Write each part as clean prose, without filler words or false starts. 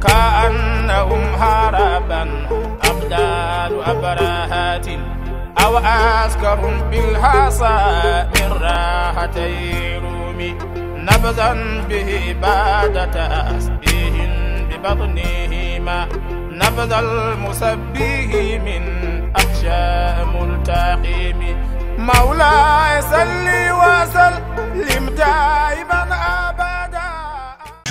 كأنهم هربا أبدال أبراهات أو عسكر بالحصى من راحتي رومي نبذا به بعد تسبيح ببطنهما نبذ المسبح من أحشاء ملتقيم مولاي صل وسلم دائما أبدا.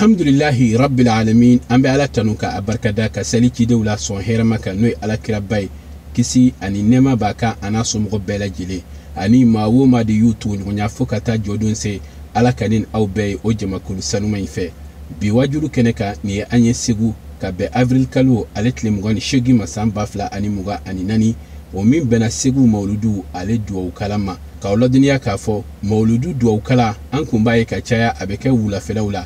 Alhamdulillahi rabbil alamin. An bɛ Ala tanu ka a barikada ka seli cidenw la sɔn hɛrɛma kan, n'o ye Ala kiraba ye, kisi ani nɛɛma b'a kan a n'a somɔgɔ bɛɛ lajɛlen, ani maa o maa de y'u tuguɲɔgɔnya fo ka taa jɔdon se. Ala ka ni aw bɛɛ ye o jamakulu sanuma in fɛ. Bi wajulu kɛnɛ kan, nin ye an ye Segu ka bɛn avril kalo ale tile 28 ma san 2024, o min bɛnna Segu mawuludu ale duwawukala ma. K'aw ladɔnniya k'a fɔ mawuludu duwawukala an kun b'a ye ka caya a bɛ kɛ wulafɛlaw la,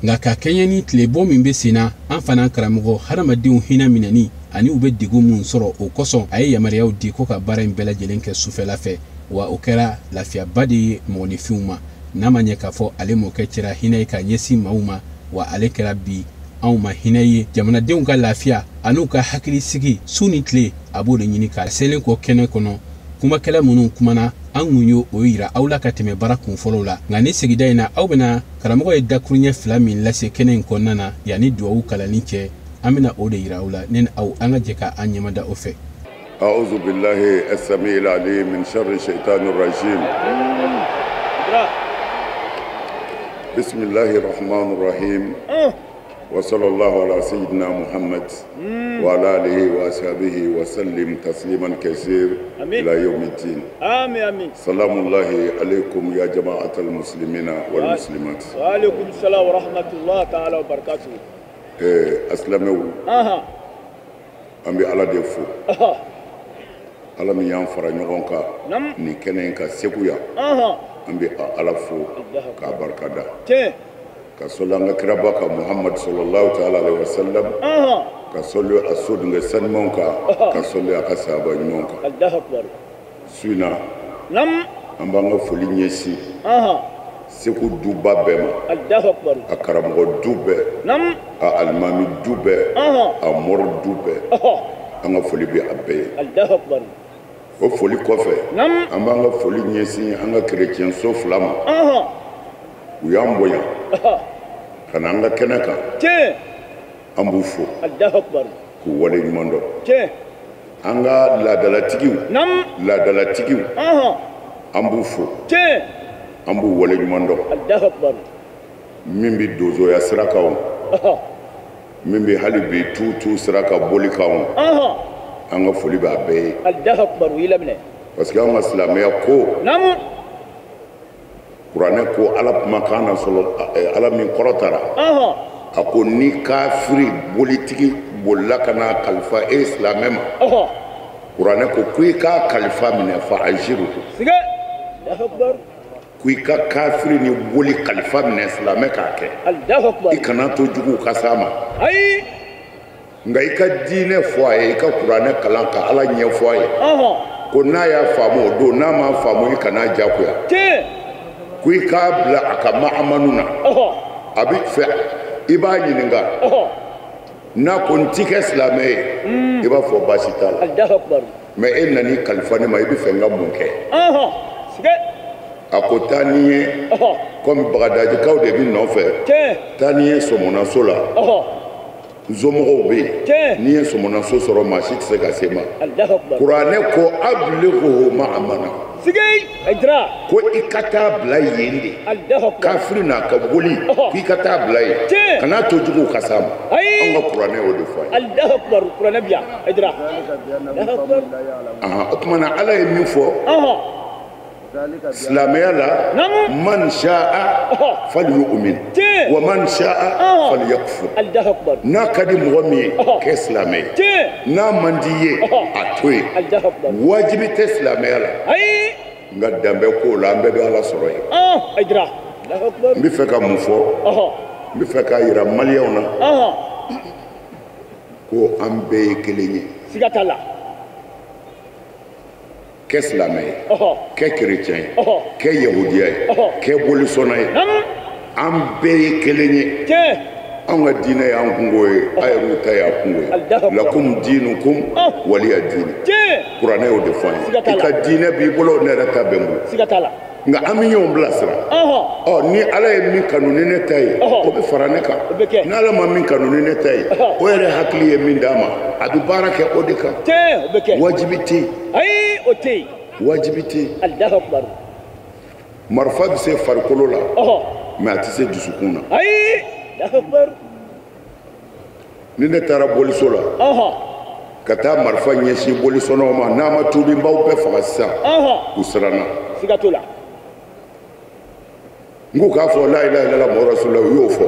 nka ka kɛɲɛ ni tilebɔ min bɛ sen na, an fana karamɔgɔ hadamadenw hinɛ minɛni ani u bɛ degun min sɔrɔ o kosɔn, a ye yamaruyaw di ko ka baara in bɛɛ lajɛlen kɛ sufɛla fɛ. Wa o kɛra lafiyaba de ye mɔgɔninfinw ma, n'a ma ɲɛ k'a fɔ ale mɔkɛ cɛra hinɛ ye ka ɲɛsin maaw ma. Wa ale kɛra bi anw ma hinɛ ye, jamanadenw ka lafiya an'u ka hakilisigi su ni tile a b'o de ɲini. Ka selen kɔ kɛnɛ kɔnɔ, kumakɛla minnu kumana an kun y'o o yira aw la ka tɛmɛ baara kun fɔlɔw la. Nka ni sigida in na, aw bɛna karamɔgɔ ye dakuruɲɛ 2 min lase kɛnɛ in kɔnɔna na yanni duwawu kalanni cɛ, an bɛna o de yira aw la. Ne ni aw an ka jɛ ka an ɲɛmada o fɛ. أعوذ بالله السميع العليم من شر الشيطان الرجيم. بسم الله الرحمن الرحيم، وصلى الله على سيدنا محمد وعلى آله وأصحابه وسلم تسليما كثيرا إلى يوم الدين. آمين آمين. سلام الله عليكم يا جماعة المسلمين والمسلمات. وعليكم السلام ورحمة الله تعالى وبركاته. أسلموا. An bɛ Ala de fo. Ala min y'an fara ɲɔgɔn kan nin kɛnɛ in kan Segu yan, an bɛ Ala fo k'a barikada, ka sɔli an ka kiraba kan Muhamadu sallallahu ta'ala alaihi wa sallam, ka sɔli a sodenkɛ sanumanw kan, ka sɔli a ka sahaba ɲumanw kan. Su in na, an b'an ka foli ɲɛsin Segu duba bɛɛ ma, a karamɔgɔ du bɛɛ, a alimami du bɛɛ, a mori du bɛɛ, an ka foli bɛ a bɛɛ ye. O foli kɔfɛ, an b'an ka foli ɲɛsin an ka kerecɛnso 2 ma. U y'an bonya ka na an ka kɛnɛ kan, an b'u fo k'u wale ɲuman dɔn. An ka laadalatigiw an b'u fo, an b'u wale ɲuman dɔn. Min bɛ donsoya sira kan o, min bɛ hali bi tu sira kan boli kan o, an ka foli b'a bɛɛ ye. Parce que an ka silamɛya ko, kuranɛ ko Ala kumakan na sɔrɔ Ala min kɔrɔtara, a ko ni kafiri bolitigi bolila ka na kalifa e silamɛ ma, kuranɛ ko ko i k'a kalifa minɛ fa ajiru, ko i ka kafiri ni boli kalifa minɛ silamɛ k'a kɛ, i kana to juguw ka s'a ma, nka i ka diinɛ fɔ a ye, i ka kuranɛ kalan ka Ala ɲɛfɔ a ye, ko n'a y'a faamu o don, n'a m'a faamu i kan'a diyagoya, ko i k'a bila a ka mahamanu na, a bɛ fɛ i b'a ɲininka, n'a ko n ti kɛ silamɛ ye, i b'a fɔ baasi t'a la, mɛ e nan'i kalifa ne ma, i bɛ fɛ n ka mun kɛ? A ko taa ni ye, komi Bagadajikaw de bɛ nɔfɛ, taa ni ye sɔmɔnaso la, nsomɔgɔw bɛ yen, n'i ye sɔmɔnaso sɔrɔ maa si tɛ se ka se ma. Kuranɛ ko ablighuhu ma'amana, ko i ka taa bila yen de, kafiri n'a ka boli, k'i ka taa bila yen, kana to juguw ka s'a ma. An ka kuranɛ y'o de fɔ a ye. O tuma na Ala ye min fɔ silamɛya la, man sha'a falyu'min wa man sha'a falyakfur. N'a ka di mɔgɔ min ye, kɛ silamɛ ye, n'a man di ye, a to yen. Wajibi tɛ silamɛya la, nka danbe ko la an bɛɛ bɛ Ala sɔrɔ yen. N bɛ fɛ ka mun fɔ? N bɛ fɛ k'a yira maliyɛnw na ko an bɛɛ ye kelen ye. Siga t'a la. Kɛ silamɛ ye, kɛ kerecɛn ye, kɛ yahudiya ye, kɛ bolisɔnna ye, an bɛɛ ye kelen ye. Anw ka diinɛ y'an kungo ye, a yɛrɛw ta y'a kungo ye. Lakum diinukum waliya diini. Kuranɛ y'o de fɔ an ye. I ka diinɛ b'i bolo, ne yɛrɛ ta bɛ n bolo. Siga t'a la. Nka an bɛ ɲɔgɔn bilasira. Ɔ ni Ala ye min kanu ni ne ta ye, o bɛ fara ne kan. Ni Ala ma min kanu ni ne ta ye, o yɛrɛ hakili ye min d'a ma, a bɛ baara kɛ o de kan. Wajibi tɛ yen. Ayi, o tɛ yen. Wajibi tɛ yen. Alahu akibaru. Marifa bɛ se farikolo la, mais a tɛ se dusukun na. Ayi, Alahu akibaru. Ni ne taara boliso la, ka taa marifa ɲɛsin bolisɔnnaw ma, n'a ma tuubi n b'aw bɛɛ faga sisan. U siranna. Siga t'o la. N k'u k'a fɔ la ilaha illallah muhammadu rasulullah, u y'o fɔ.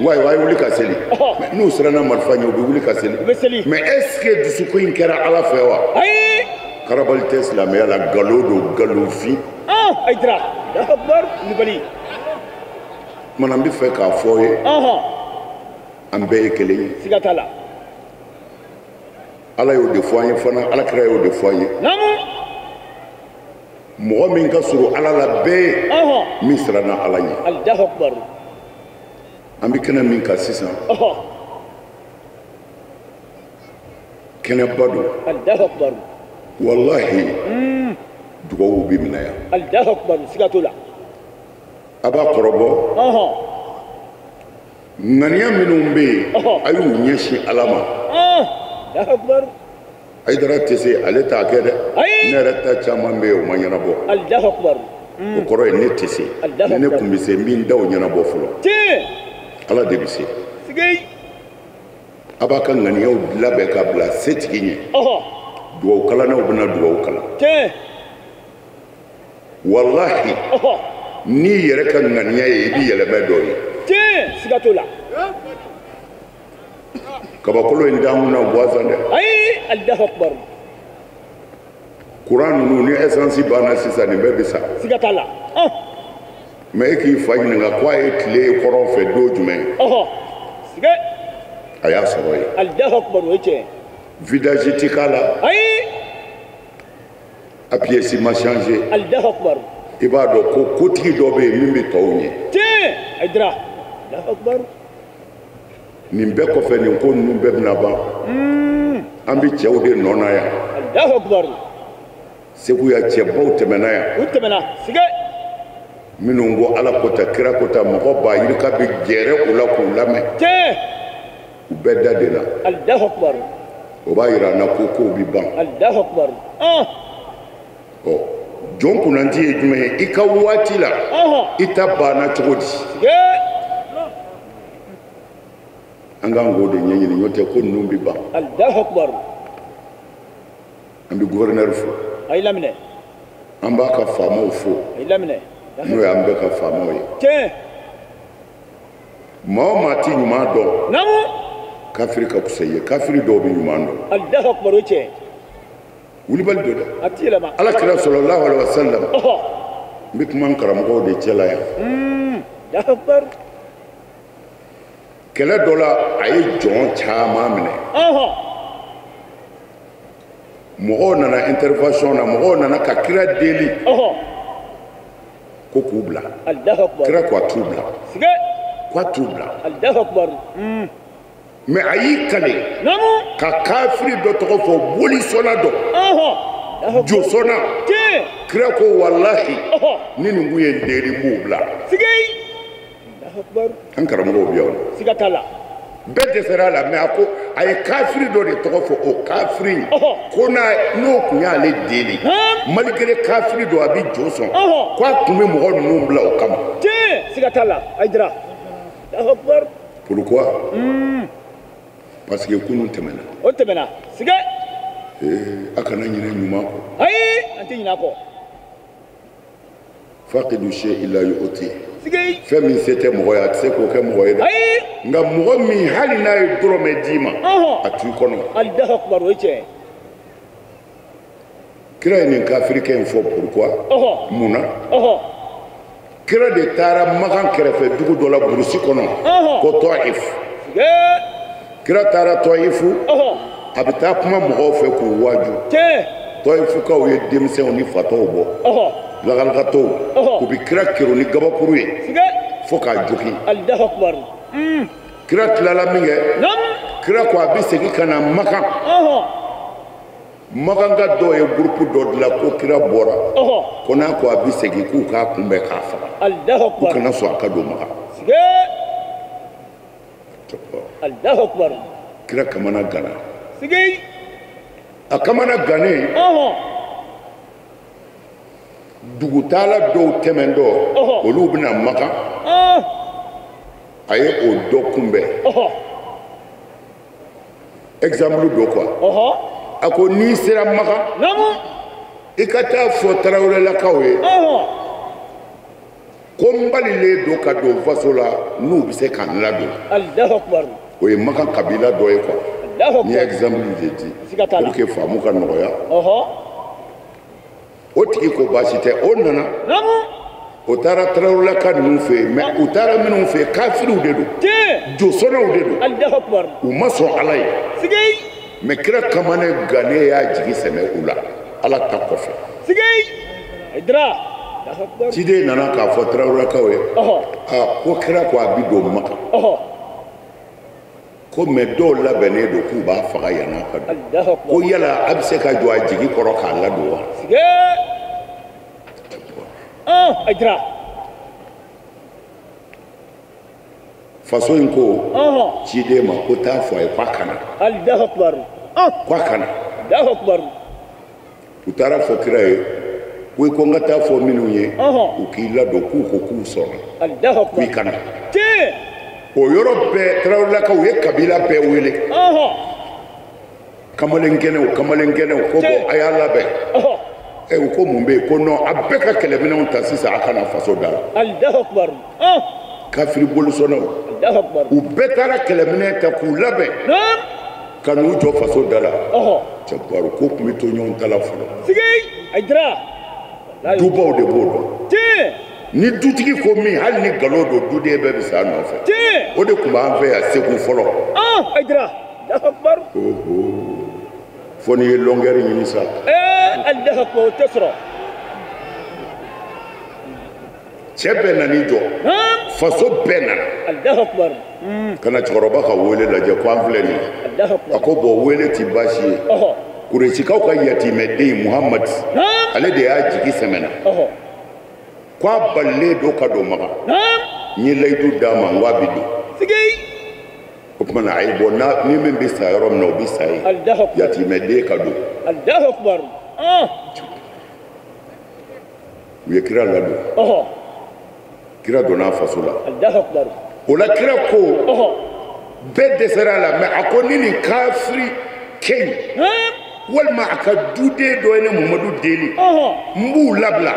N ko ayiwa, a ye wuli ka seli. Mais n'u siranna marifa ɲɛ, u bɛ wuli ka seli. U bɛ seli. Mais est ce que dusukun in kɛra Ala fɛ wa? Ayi. Karabali tɛ silamɛya la, nkalon don, nkalonfin. Ayidara, Alahu akibaru, Kulubali. Kumana n bɛ fɛ k'a fɔ ye. An bɛɛ ye kelen ye. Siga t'a la. Ala y'o de fɔ an ye fana, Ala kira y'o de fɔ an ye. Naamu. Mɔgɔ min ka surun Ala la bɛɛ ye, min siranna Ala ɲɛ. Alahu akibaru. An bɛ kɛnɛ min kan sisan, kɛnɛba don. Alahu akibaru. Walahi, dugawu bɛ minɛ yan. Alahu akibaru, siga t'o la. A b'a kɔrɔbɔ. Ŋaniya minnu bɛ yen, a y'u ɲɛsin Ala ma. Alahu akibaru. Ayidara tɛ se, ale t'a kɛ dɛ. Ne yɛrɛ ta caman bɛ yen, o ma ɲɛnabɔ. Alahu akibaru. O kɔrɔ ye ne tɛ se. Ni ne tun bɛ se, n bɛ n da o ɲɛnabɔ fɔlɔ. Ala de bɛ se. A b'a ka ŋaniyaw labɛn ka bila setigi ɲɛ. Dugawu kalannaw bɛna dugawu kalan. Walahi, n'i yɛrɛ ka ŋaniya ye, i bɛ yɛlɛmɛ dɔ ye. Siga t'o la. Kabakolo in d'an kunna gansan dɛ. Ayi, Alahu akibaru. Courant ninnu ni essence banna sisan, nin bɛɛ bɛ sa. Siga t'a la. Mais e k'i fa ɲininka ko a ye tile ye kɔrɔn fɛ don jumɛn? Siga. A y'a sɔrɔ yen. Alahu akibaru, o ye tiɲɛ. Vidage ti k'a la. Ayi. A pièce ma changé. Alahu akibaru. I b'a dɔn ko kotigi dɔ bɛ yen min bɛ tɔw ɲɛ. Tiɲɛ, Ayidara. Alahu akibaru. Nin bɛɛ kɔfɛ, nin ko ninnu bɛɛ bɛna ban. An bɛ cɛw de nɔ na yan. Alahu akibaru. Segu yan, cɛbaw tɛmɛna yan. U tɛmɛna. Siga. Minnu ko Ala ko ta, kira ko ta, mɔgɔ ba yirika bɛ gɛrɛ u la k'u lamɛn. Tiɲɛ. U bɛɛ da de la. Alahu akibaru. O b'a yira an na ko kow bɛ ban. Alahu akibaru. Ɔ, jɔn kunnandi ye jumɛn ye? I ka waati la, i ta banna cogo di? An k'an k'o de ɲɛɲini, n'o tɛ ko ninnu bɛ ban. Alahu akibaru. An bɛ gouverneur fo. A y'i laminɛ. An b'a ka faamaw fo. A y'i laminɛ. N'o y'an bɛɛ ka faamaw ye. Tiɲɛ. Maa o maa ti ɲuman dɔn. Naamu. Kafiri ka fisa i ye, kafiri dɔw bɛ ɲuman dɔn. Alahu akibaru, o ye tiɲɛ. Wulibali don dɛ. A ti yɛlɛma. Ala kira sallallahu alaihi wa sallam. N bɛ kuma n karamɔgɔw de cɛ la yan. Alahu akibaru. Kɛlɛ dɔ la, a ye jɔn caman minɛ. Mɔgɔw nana intervention na, mɔgɔw nana ka kira deli. Ko k'u bila. Alahu akibaru. Kira ko a t'u bila. Siga. Ko a t'u bila. Alahu akibaru. Mais a y'i kale. Naamu. Ka kafiri dɔ tɔgɔ fɔ, bolisɔnna dɔ. Josɔnna. Tiɲɛ. Kira ko walahi, ni nin kun ye n deli, n b'u bila. Siga. An karamɔgɔw bɛ yan o. Siga t'a la. Bɛɛ dɛsɛra a la, mais a ko a ye kafiri dɔ de tɔgɔ fɔ, o kafiri in ko n'o tun y'ale deli, malgré kafiri don, a bɛ jo sɔn, ko a tun bɛ mɔgɔ ninnu bila o kama. Tiɲɛ, siga t'a la, Ayidara. Alahu akibaru. Pourquoi? Parce que kunun tɛmɛna. O tɛmɛna. Siga. A kana ɲinɛ ɲuman kɔ. Ayi, an tɛ ɲinɛ a kɔ. Faqidu shay'in la yu'ti. Fɛn min se tɛ mɔgɔ ye, a tɛ se k'o kɛ mɔgɔ ye dɛ. Nka mɔgɔ min hali n'a ye dɔrɔmɛ d'i ma, a t'i kɔnɔ. Alahu akibaru, o ye tiɲɛ ye. Kira ye nin kafirikɛ in fɔ pourquoi? Mun na? Kira de taara Makan kɛrɛfɛ dugu dɔ la burusi kɔnɔ, ko Taif. Kira taara Taif, a bɛ taa kuma mɔgɔw fɛ k'u waaju. Taïfukaw ye denmisɛnw ni fatɔw bɔ. Lagalikatɔw, u bɛ kira kero ni gabakuru ye fo k'a jogin. Alahu akibaru. Kira tilala min kɛ, kira ko a bɛ segin ka na Makan. Makan ka dɔw ye groupe dɔ dilan ko kira bɔra. Ko n'a ko a bɛ segin k'u k'a kunbɛn k'a faga. K'u kana sɔn a ka don Makan. Kira kamana gana. A kamana gannen. Dugutala dɔw tɛmɛntɔ, olu bɛna Makan. A ye o dɔ kunbɛn. Exemple dɔ quoi. A ko n'i sera Makan, i ka taa fɔ Tarawelelakaw ye ko n balilen don ka don faso la n'u bɛ se ka n ladon. O ye Makan kabila dɔ ye quoi. N ye exemple de di pour que faamu ka nɔgɔya. O tigi ko baasi tɛ, o nana. O taara Tarawelelaka ninnu fɛ yen, mais u taara minnu fɛ yen, kafiriw de don, josɔnnaw de don, u ma sɔn Ala ye. Mais kira kamana gannen y'a jigi sɛmɛ u la, Ala ta kɔfɛ. Ciden nana k'a fɔ Tarawelelakaw ye, ko kira ko a bɛ don Makan. Ko mais dɔw labɛnnen don k'u b'a faga yann'a ka don. Ko yala a bɛ se ka jɔ a jigi kɔrɔ k'a ladon wa? Faso in ko ciden ma ko taa fɔ a ye k'a ka na. K'a ka na. U taara fɔ kira ye ko i ko n ka taa fɔ minnu ye u k'i ladon, k'u ko k'u sɔnna, k'i ka na. O yɔrɔ bɛɛ Tarawelelakaw ye kabila bɛɛ wele. Kamalen kɛnɛw, kamalen kɛnɛw, ko bɔn a y'a labɛn. U ko mun bɛ yen? Ko non, a bɛɛ ka kɛlɛminɛnw ta sisan a ka na faso da la. Kafiri bolisɔnnaw, u bɛɛ taara kɛlɛminɛn ta k'u labɛn ka n'u jɔ faso da la. Cɛbaru ko tun bɛ to ɲɔgɔn ta la fɔlɔ. Dubaw de b'o dɔn. Ni dutigi ko min, hali ni nkalon don, duden bɛɛ bɛ s'a nɔfɛ. O de tun b'an fɛ yan Segu fɔlɔ. Fo n'i ye longueur ɲini sa. Cɛ bɛɛ nan'i jɔ, faso bɛɛ nana. Ka na cɛkɔrɔba ka wele lajɛ ko an filɛ nin ye. A ko bɔn wele ti baasi ye. Kuresikaw ka yatimɛden Muhamadi, ale de y'a jigi sɛmɛna. Ko a balilen don ka don Makan. N ye layidu d'a ma n ko a bɛ don. O tuma na a ye bɔ ni min bɛ sa yɔrɔ min na o bɛ sa yen. Yatimɛden ka don. U ye kira ladon. Kira donna a faso la. O la kira ko bɛɛ dɛsɛra a la, mais a ko ni nin kafiri kɛ ɲi walima a ka duden dɔ ye ne Mamadu deli, n b'u labila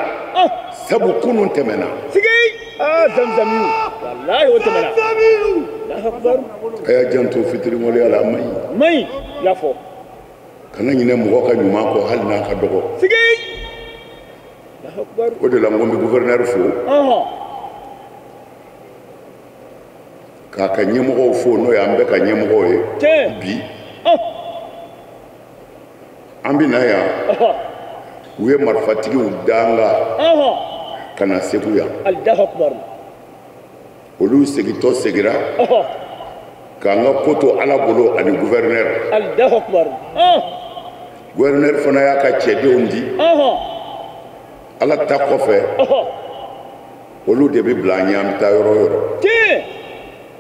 sabu kunun tɛmɛna. A y'a janto fitiriwaleya la, a man ɲi. Kana ɲinɛ mɔgɔ ka ɲuman kɔ hali n'a ka dɔgɔ. O de la n ko n bɛ gouverneur fo, k'a ka ɲɛmɔgɔw fo, n'o y'an bɛɛ ka ɲɛmɔgɔw ye bi. An bɛ na yan, u ye marifatigiw danga ka na Segu yan. Olu segintɔ seginna k'an ka ko to Ala bolo ani gouverneur. Gouverneur fana y'a ka cɛdenw di. Ala ta kɔfɛ, olu de bɛ bila an ɲɛ, an bɛ taa yɔrɔ o yɔrɔ.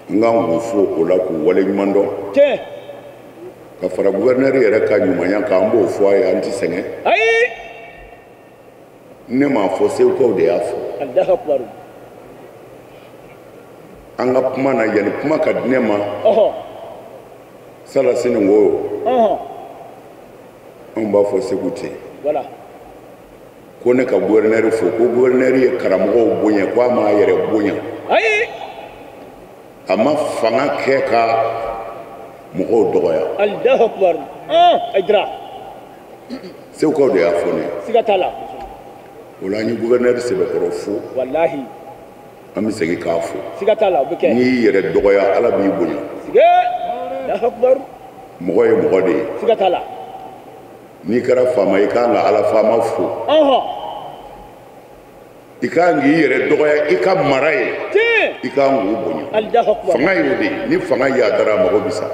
N kan k'u fo o la k'u waleɲuman dɔn. Ka fara gouverneur yɛrɛ ka ɲumanya kan, an b'o fɔ a ye, an tɛ sɛgɛn. Ne m'a fɔ, Segukaw de y'a fɔ. An ka kuma na, yanni kuma ka di ne ma, sala sini ko anw b'a fɔ Segu ten. Ko ne ka gouverneur fo, ko gouverneur ye karamɔgɔw bonya, ko a m'a yɛrɛ bonya. A ma fanga kɛ ka mɔgɔw dɔgɔya. Segukaw de y'a fɔ ne ye. O la an ye gouverneur sɛbɛkɔrɔ fo. An bɛ segin k'a fo. N'i y'i yɛrɛ dɔgɔya, Ala b'i bonya. Mɔgɔ ye mɔgɔ de ye. N'i kɛra faama ye, i kan ka Ala faama fo. I kan k'i yɛrɛ dɔgɔya i ka mara ye. I kan k'u bonya. Fanga y'o de ye. Ni fanga yadara a mago bɛ sa.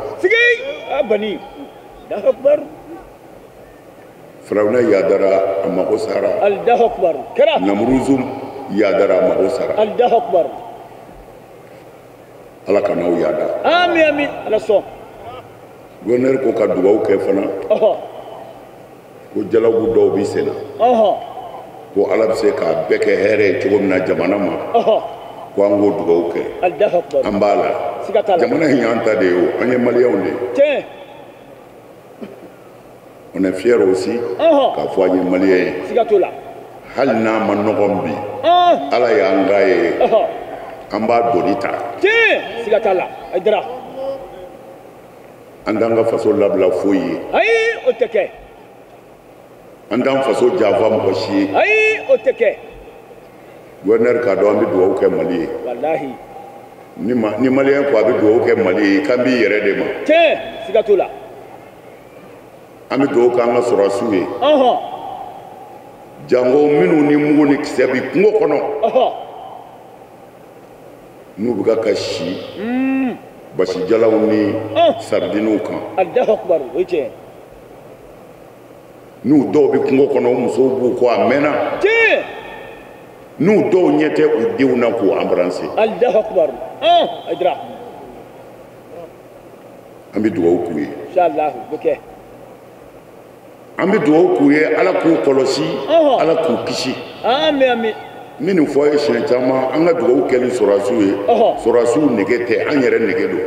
Firawuna yadara a mago sara. Namuruzu yadara a mago sara. Ala ka n'aw yada. Ami ami ala sɔn. Gouverneur ko ka dugawu kɛ fana. Ko jalabu dɔw bɛ sen na. Ko ala bɛ se k'a bɛɛ kɛ hɛrɛ ye cogo min na jamana ma. Ko an k'o dugawu kɛ. An b'a la. Jamana in y'an ta de ye o, an ye maliyɛnw de ye. On est fiers aussi k'a fɔ an ye maliyɛn ye. Hali n'a ma nɔgɔn bi. Ala y'an ka ye. An b'a doni ta. An t'an ka faso labila foyi ye. Ayi, o tɛ kɛ. An t'an faso janfa mɔgɔ si ye. Ayi, o tɛ kɛ. Gouverneur k'a dɔn an bɛ dugawu kɛ Mali ye. Walahi. Ni maliyɛn ko a bɛ dugawu kɛ Mali ye, k'an b'i yɛrɛ de ma. Tiɲɛ, siga t'o la. An bɛ dugawu kɛ an ka sɔrɔdasiw ye. Jango minnu ni mugu ni kisɛ bi kungo kɔnɔ. N'u bɛ ka si basijalaw ni saridiniw kan. N'u dɔw bɛ kungo kɔnɔ, u musow b'u kɔ a mɛnna. N'u dɔw ɲɛ tɛ u denw na k'u embrasser. An bɛ dugawu k'u ye. An bɛ dugawu k'u ye, Ala k'u kɔlɔsi, Ala k'u kisi. N bɛ nin fɔ a ye siɲɛ caman, an ka dugawu kɛli sɔrɔdasiw ye, sɔrɔdasiw nege tɛ, an yɛrɛ nege don.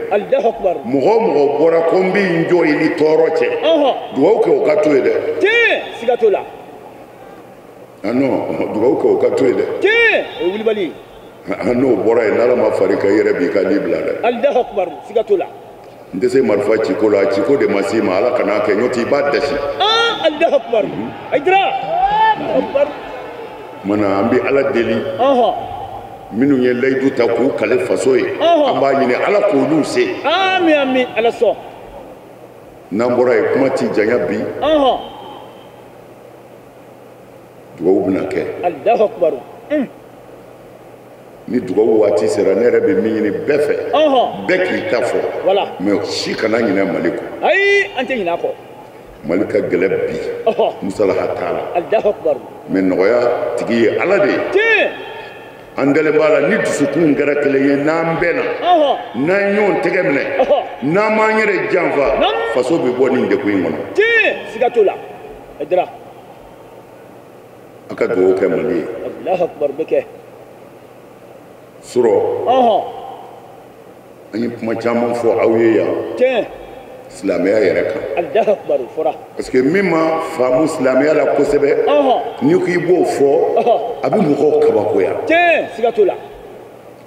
Mɔgɔ o mɔgɔ bɔra ko n bɛ n jɔ i ni tɔɔrɔ cɛ, dugawu kɛ o ka to yen dɛ. Siga t'o la. Ah non, dugawu kɛ o ka to yen dɛ. O ye wulibali ye. N'o bɔra yen, n'Ala ma far'i kan, i yɛrɛ b'i ka ni bila dɛ. Siga t'o la. N tɛ se marifa ciko la, a ciko de ma s'i ma, Ala kan'a kɛ, n'o tɛ i b'a dasi. Ayiwa. Mana an bɛ Ala deli minnu ye layidu ta k'u kale faso ye, an b'a ɲini Ala k'olu se. Ami ami ala sɔn. N'an bɔra yen, kuma ti janya bi. Dugawu bɛna kɛ. Ni dugawu waati sera, ne yɛrɛ bɛ min ɲini bɛɛ fɛ, bɛɛ k'i ta fɔ. Mais si kana ɲinɛ Mali kɔ. Ayi, an tɛ ɲinɛ a kɔ. Mali ka gɛlɛn bi, musalaha t'a la. Mais nɔgɔya tigi ye Ala de ye. An dalen b'a la, ni dusukun kɛra kelen ye, n'an bɛnna, n'an y'o tɛgɛ minɛ, n'an m'an yɛrɛ janfa, faso bɛ bɔ nin degun in kɔnɔ. Siga t'o la. A ka dugawu kɛ Mali ye. Surɔ, an ye kuma caman fɔ aw ye yan. Silamɛya yɛrɛ kan. Parce que min ma faamu silamɛya la kosɛbɛ, n'i ko i b'o fɔ, a bɛ mɔgɔw kabakoya. Siga t'o la.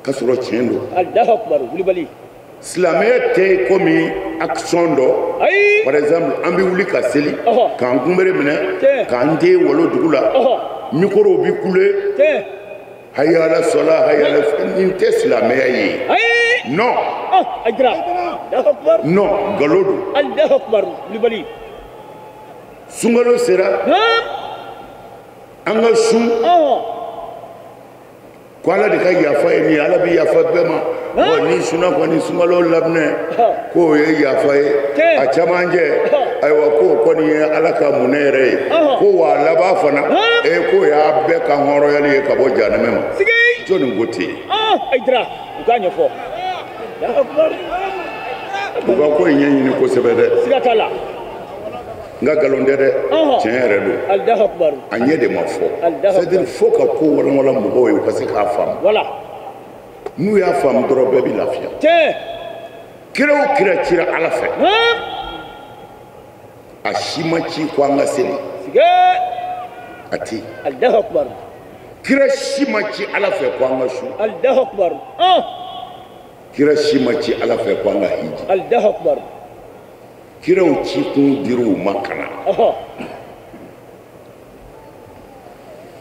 K'a sɔrɔ tiɲɛ don. Silamɛya tɛ komi action dɔ. Par exemple, an bɛ wuli ka seli, k'an kunbere minɛ, k'an den walo dugu la, micro bɛ kule. Hayya ala sɔla, hayya ala, nin tɛ silamɛya ye. Non. Non, nkalon don. Sunkalo sera, an ka sun, ko Ala de ka yafa ye nin ye, Ala bɛ yafa bɛɛ ma. Bon, ni sunna kɔni sunkalo laminɛ, k'o ye yafa ye, a camancɛ, ayiwa k'o kɔni ye Ala ka munɛ yɛrɛ ye, ko wa a laban fana, k'o y'a bɛɛ ka hɔrɔnyali ye ka bɔ jahanama ma. Jɔnni ko ten? U k'a ɲɛfɔ. U ka ko in ɲɛɲini kosɛbɛ dɛ. Siga t'a la. N ka nkalon tɛ dɛ, tiɲɛ yɛrɛ don. A ɲɛ de ma fɔ. C'est-à-dire fo ka ko walanwalan mɔgɔw ye, u ka se k'a faamu. N'u y'a faamu dɔrɔn, bɛɛ bɛ lafiya. Kira o kira cira Ala fɛ, a si ma ci ko an ka seli. A tɛ. Kira si ma ci Ala fɛ ko an ka sun. Kira si ma ci Ala fɛ ko an ka hiji. Kiraw ci kun dir'u ma ka na.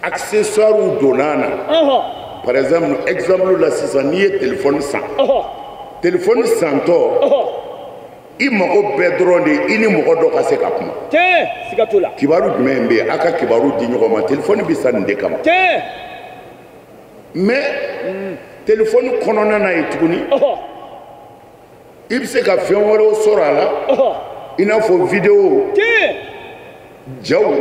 Accessoires donna na. Par exemple, exemple la sisan, n'i ye téléphone san, téléphone santɔ, i mago bɛɛ dɔrɔn de i ni mɔgɔ dɔ ka se ka kuma. Siga t'o la. Kibaru jumɛn bɛ yen? A ka kibaru di ɲɔgɔn ma. Téléphone bɛ san nin de kama. Mais téléphone kɔnɔna na yen tuguni i bɛ se ka fɛn wɛrɛw sɔrɔ a la i n'a fɔ vidéo jaw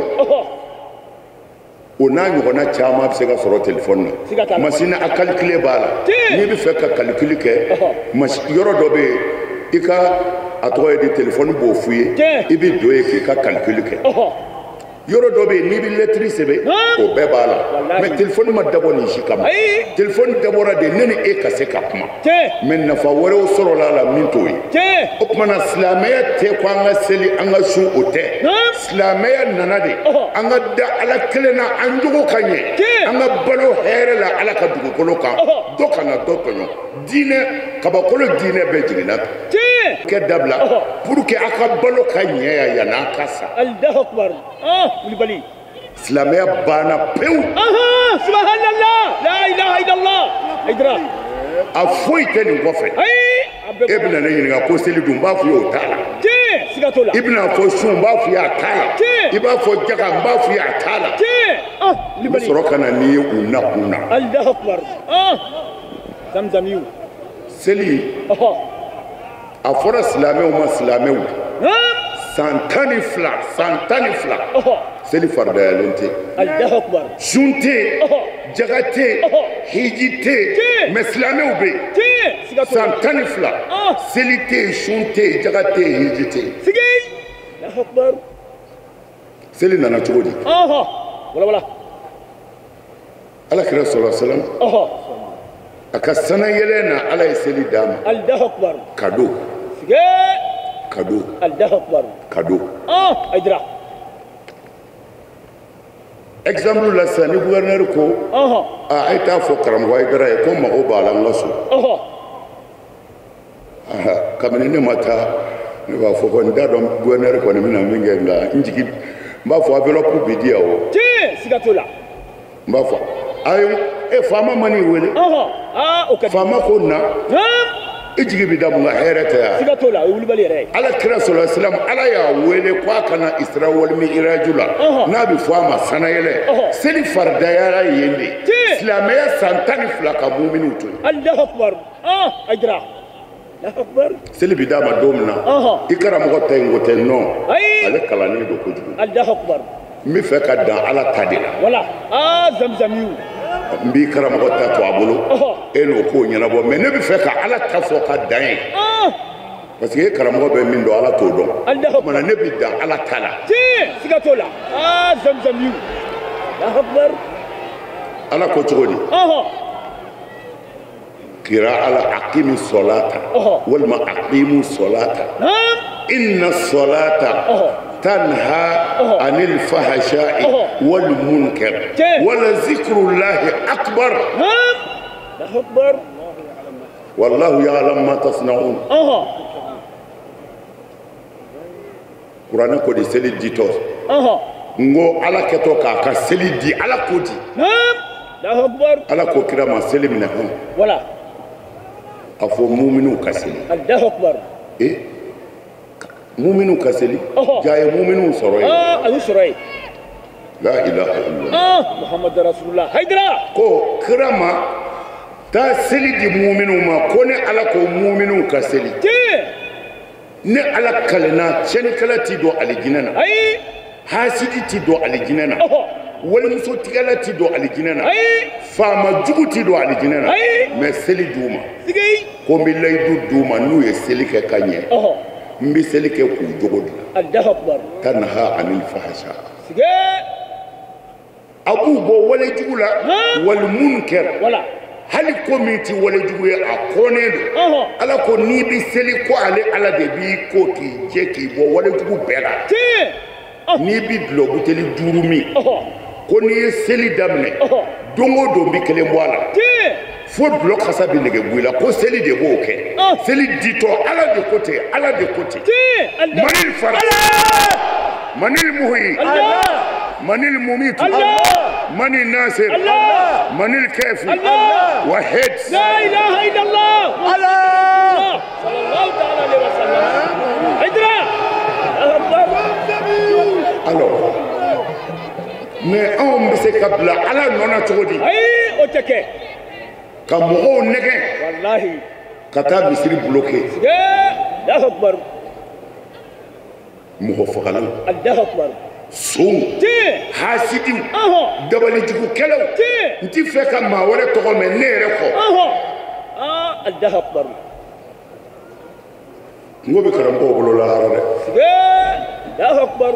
o n'a ɲɔgɔnna caman bɛ se ka sɔrɔ téléphone na machine à calculer b'a la n'i bɛ fɛ ka calcul kɛ yɔrɔ dɔ bɛ yen i ka a tɔgɔ ye di téléphone b'o f'i ye i bɛ don yen k'i ka calcul kɛ yɔrɔ dɔ bɛ yen n'i bɛ lettre sɛbɛn o bɛɛ b'a la mais téléphone ma dabɔ nin si kama téléphone dabɔra de ne ni e ka se ka kuma mais nafa wɛrɛw sɔrɔla a la min t'o ye o tuma na silamɛya tɛ ko an ka seli an ka sun o tɛ silamɛya nana de an ka da ala kelen na an jogo ka ɲɛ an ka balo hɛrɛ la ala ka dugukolo kan dɔ kana dɔ tɔɲɔ diinɛ kabakolo diinɛ bɛɛ jiginna kɛ dabila pour que a ka balo ka ɲɛ yan yann'a ka sa. Allahu akbar. Kulibali. Silamɛya banna pewu. Subhanallah. La ilaha illallah. Aidara. A foyi tɛ nin kɔfɛ. E bɛna ne ɲininka ko seli dun n b'a f'i ye o t'a la. Siga t'o la. I bɛna fɔ sun n b'a f'i ye a t'a la. I b'a fɔ jaga n b'a f'i ye a t'a la. I bɛ sɔrɔ ka na n'i ye u nakun na. Allahu akbar. Zamzamiyu. Seli. A fɔra silamɛw ma silamɛw. San 12 san 12 seli faridayalen tɛ sun tɛ jaga tɛ hiji tɛ mais silamɛw bɛ yen san 12 seli tɛ sun tɛ jaga tɛ hiji tɛ seli nana cogo di ala kira sɔlɔ salam a ka sanayɛlɛ na ala ye seli d'a ma cadeau cadeau. Allahu akbar. Cadeau. Aidara. Exemple la sisan ni gouverneur ko a ye taa fɔ karamɔgɔ Aidara ye ko mago b'a la n ka so. Kabini ne ma taa ne b'a fɔ ko n t'a dɔn gouverneur kɔni bɛna min kɛ nka n jigi n b'a fɔ enveloppe bi di yan o. Tiɲɛ siga t'o la. N b'a fɔ ayi e faama ma n'i wele. O ka di. Faama ko na. I jigi bɛ da mun kan hɛrɛ tɛ yan. Siga t'o la o ye wulibali yɛrɛ ye. Ala kira sɔlɔ silam ala y'a wele ko a kana Isra wal Mi'raj la. N'a bɛ fɔ a ma sanayɛlɛ. Seli faridayara yen de. Silamɛya san 12 ka muminiw to yen. Allahu akbar. Aidara. Allahu akbar. Seli bɛ d'a ma don min na. I karamɔgɔ ta in ko tɛ non. Ale kalannen don kojugu. Allahu akbar. N bɛ fɛ ka dan ala ta de la. Wala zamzamiyu. N b'i karamɔgɔ ta to a bolo e n'o k'o ɲɛnabɔ mais ne bɛ fɛ ka ala ta fɔ ka dan ye parce que e karamɔgɔ bɛ min dɔn ala t'o dɔn o tuma na ne bɛ dan ala ta la. Siga t'o la zamzamiyu. Ala ko cogo di kira ala akimi sɔlata walima akimu sɔlata inna sɔlata tanha anil fahasha'i wal munkar wala zikrullahi akbar. Wallahu ya'lam ma tasna'un. Kuranɛ ko di seli ditɔ n ko ala kɛtɔ k'a ka seli di ala ko di ala ko kira ma seli minɛ hɔn a fɔ muminiw ka seli. Muminu ka seli ja ye muminu sɔrɔ yen. A y'u sɔrɔ yen. La ilaha illallah. Muhammadu rasulullah. Haidara. Ko kira ma taa seli di muminu ma ko ne ala ko muminu ka seli. Ne ala kalenna tiɲɛnikɛla ti don alijinɛ na. Ayi. Hasidi ti don alijinɛ na. Walimusotigɛla ti don alijinɛ na. Ayi. Faama jugu ti don alijinɛ na. Ayi. Mais seli d'u ma. Sigi. Ko n bɛ layidu d'u ma n'u ye seli kɛ ka ɲɛ. N bɛ seli kɛ k'u jogo dilan. Allahu akbar. Tanha anil fahasha. Sige. A b'u bɔ wale jugu la. Wal munkar. Wala. Hali ko min ti wale jugu ye a kɔnnen don. Ala ko n'i bɛ seli ko ale ala de b'i ko k'i jɛ k'i bɔ wale jugu bɛɛ la. N'i bɛ dulɔ buteli 5 min. Ko n'i ye seli daminɛ. Don o don bɛ kelen bɔ a la. Fo dulɔ kasa bɛ nege bɔ i la ko seli de b'o kɛ. Seli ditɔ ala de ko ten ala de ko ten. Manil fara. Manil muhi. Manil mumitu. Manil nasir. Manil kafi. Wahid. La ilaha illallah. Allah. Sallallahu ta'ala alayhi wa sallam. Haidara. Alors. Mais anw bɛ se ka bila ala nɔ na cogo di. Ayi o tɛ kɛ. Ka mɔgɔw nɛgɛn. Walahi. Ka taa misiri bloqué. Allahu akbar. Mɔgɔ fagalaw. Allahu akbar. Sonw. Tiɲɛ. Hasidiw. Dabalijugukɛlaw. Tiɲɛ. N ti fɛ ka maa wɛrɛ tɔgɔ mɛn ne yɛrɛ kɔ. Allahu akbar. N ko bɛ karamɔgɔw bolo lahara dɛ. Allahu akbar.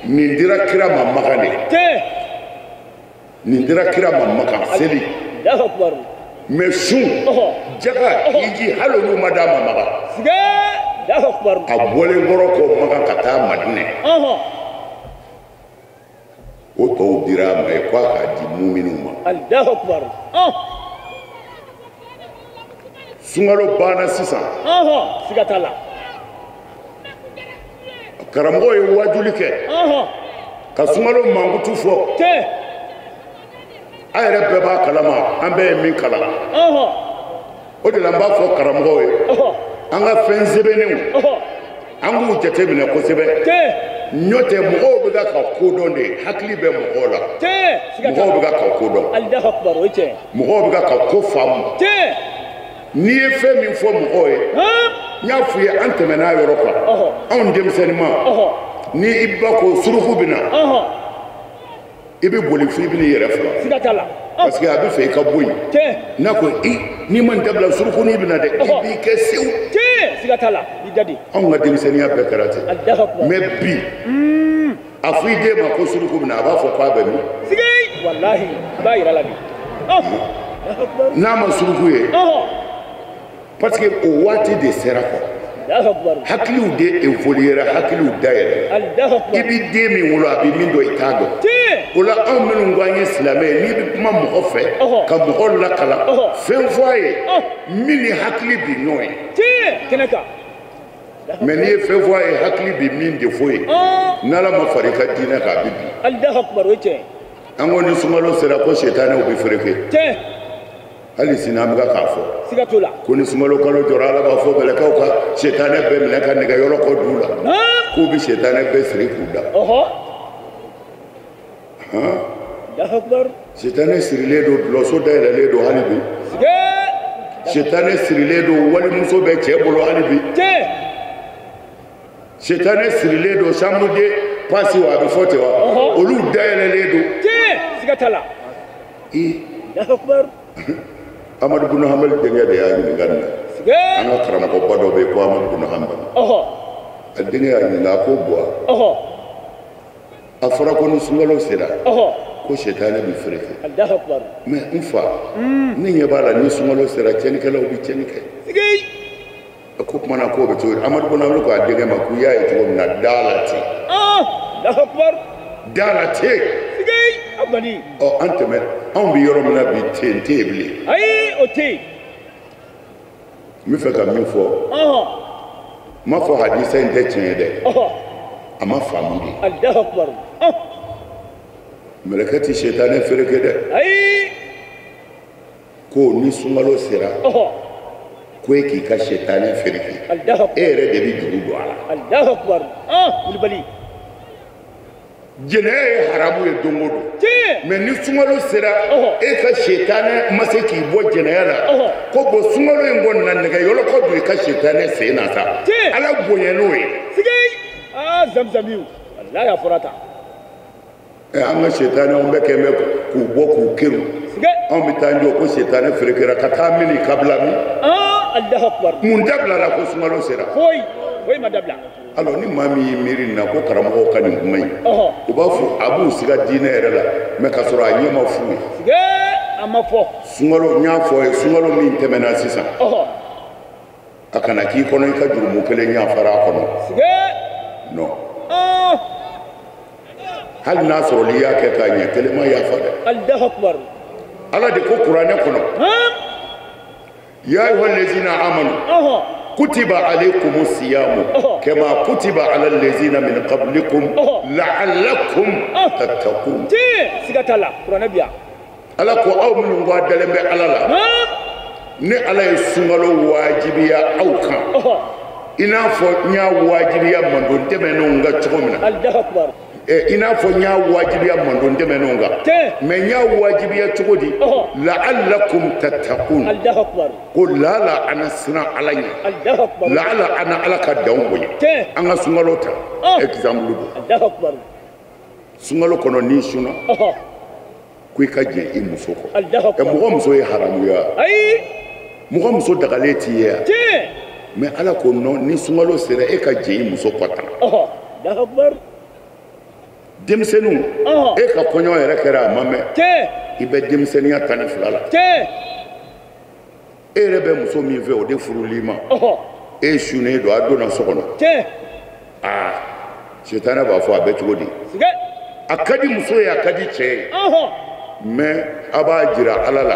Nin dira kira ma Makan de. Tiɲɛ. Nin dira kira ma Makan seli. Allahu akbar. Mais sun, jaga, hiji, hali olu ma d'a ma Makan. Allahu akbar. A bɔlen kɔrɔ kɔ Makan ka taa Madinɛ. O tɔw dira a ma ye k'a k'a di muminiw ma. Allahu akbar. Sunkalo banna sisan. Siga t'a la. Karamɔgɔ ye wajuli kɛ. Ka sunkalo mankutu fɔ. Tiɲɛ. A yɛrɛ bɛɛ b'a kalama an bɛɛ ye min kalan. O de la n b'a fɔ karamɔgɔw ye. An ka fɛn sɛbɛnnenw. An k'u jateminɛ kosɛbɛ. N'o tɛ mɔgɔw bɛ ka ko dɔn de hakili bɛ mɔgɔw la. Mɔgɔw bɛ ka ko dɔn. Allahu akbar o ye tiɲɛ. Mɔgɔw bɛ ka ko faamu. N'i ye fɛn min fɔ mɔgɔw ye. N y'a f'i ye an tɛmɛn'a yɔrɔ kan. Anw denmisɛnninma. Ni i ba ko suruku bɛ na. I bɛ boli f'i bɛ n'i yɛrɛ faga. Siga t'a la. Parce que a bɛ fɛ i ka bɔ yen. N'a ko i n'i ma nin dabila surukunin bɛ na dɛ. I b'i kɛ sewu. Siga t'a la i da di. Anw ka denmisɛnninya bɛɛ kɛra ten. Allahu akbar. Mais bi. A fɔ i den ma ko suruku bɛ na a b'a fɔ k'a bɛ min. Sigi walahi i b'a yira la bi. N'a ma suruku ye. Parce que o waati de sera quoi. Hakiliw de évoluera hakiliw dayɛlɛ. I bɛ den min wolo a bɛ min dɔn i t'a dɔn. O la anw minnu ko an ye silamɛ ye n'i bɛ kuma mɔgɔ fɛ ka mɔgɔ lakalan fɛn fɔ a ye min ni hakili bɛ ɲɔgɔn ye. Kɛnɛ kan. Mais n'i ye fɛn fɔ a ye hakili bɛ min de fɔ ye n'Ala ma fara i ka diinɛ kan a bɛ bin. Allahu akbar o ye tiɲɛ. An ko ni sunkalo sera ko sitanɛw bɛ fereke. Hali sini an bɛ k'a fɔ. Siga t'o la. Ko ni sunkalo kalo jɔra Ala b'a fɔ mɛlɛkɛw ka sitanɛ bɛɛ minɛ ka nɛgɛ yɔrɔ kɔ d'u la. K'u bɛ sitanɛ bɛɛ siri k'u da. Sitanɛ sirilen don dulɔso dayɛlɛlen don hali bi. Sitanɛ sirilen don walimuso bɛ cɛ bolo hali bi. Sitanɛ sirilen don chambre de passe wa a bɛ fɔ ten wa. Olu dayɛlɛlen don. Siga t'a la. Amadu Bunu Hanbali denkɛ de y'a ɲininka nin na. An ka karamɔgɔba dɔ bɛ yen ko Amadu Bunu Hanbali. A denkɛ y'a ɲininka a ko Buwa. A fɔra ko ni sunkalo sera. Ko sitanɛ bɛ fereke. Mais n fa. Ne ɲɛ b'a la ni sunkalo sera tiɲɛnikɛlaw bɛ tiɲɛni kɛ. A ko kumana k'o bɛ cogo di? Amadu Bunu Hanbali ko a denkɛ ma k'u y'a ye cogo min na da la ten. Da la ten. Ɔ an tɛmɛ anw bɛ yɔrɔ min na bi ten tɛ yen bilen. Ayi o tɛ yen. N bɛ fɛ ka min fɔ. N m'a fɔ hadisa in tɛ tiɲɛ ye dɛ. A ma faamu de. Allahu akbar. Mɛlɛkɛ tɛ sitanɛ fereke dɛ. Ayi. Ko ni sunkalo sera. Ko e k'i ka sitanɛ fereke. Allahu akbar. E yɛrɛ de bɛ juru don a la. Allahu akbar. Wulibali. Jɛnɛya ye haramu ye don o don. Mais ni sunkalo sera e ka sitanɛ ma se k'i bɔ jɛnɛya la ko bɔn sunkalo in kɔni na nɛgɛ yɔlɔkɔ don i ka sitanɛ sen na sa. Ala bonya n'o ye. Zamzamiw walahi a fɔra tan. An ka sitanɛ anw bɛ kɛ bɛ k'u bɔ k'u keru. Anw bɛ taa jɔ ko sitanɛ ferekera ka taa mini kabila min. Allahu akbar. Mun dabilala ko sunkalo sera. Foyi foyi ma dabila. Alors ni maa min y'i miiri nin na ko karamɔgɔw ka nin kuma in. U b'a fɔ a b'u siga diinɛ yɛrɛ la mais k'a sɔrɔ a ɲɛ ma f'u ye. A ma fɔ. Sunkalo n y'a fɔ a ye sunkalo min tɛmɛna sisan. A kana k'i kɔnɔ i ka jurumu kelen yafara a kɔnɔ. Non. Hali n'a sɔrɔ n'i y'a kɛ k'a ɲɛ kelen ma yafa dɛ. Allahu akbar. Ala de ko kuranɛ kɔnɔ. Ya ayyuhal ladzina amanu. Kutiba alaykumu siyamu kama kutiba ala allazina min qablikum la'allakum tattaqun. Siga t'a la kuranɛ bi yan. Ala ko aw minnu ko a dalen bɛ Ala la. Ni Ala ye sunkalo wajibiya aw kan. I n'a fɔ n y'a wajibiya manden tɛmɛnenw kan cogo min na. Allahu akbar. I n'a fɔ n y'a wajibiya mandon tɛmɛnenw kan. Mais n y'a wajibiya cogo di? La'allakum tattaqun. Ko laala an na siran Ala ɲɛ. Laala an na Ala ka danw bonya. An ka sunkalo ta exemple don. Sunkalo kɔnɔ n'i sunna ko i ka jɛn i muso kɔ. Mɔgɔ muso ye haramu ye wa? Mɔgɔ muso dagalen t'i ye wa? Mais Ala ko non, ni sunkalo sera e ka jɛn i muso kɔ tan. Denmisɛnninw, e ka kɔɲɔ yɛrɛ kɛra a ma mɛn, i bɛ denmisɛnninya 12 la. E yɛrɛ bɛ muso min fɛ o de furuli ma. E sunnen don, a donna so kɔnɔ. Aa, sitanɛ b'a fɔ a bɛ cogo di? A ka di muso ye, a ka di cɛ ye. Mais a b'a jira Ala la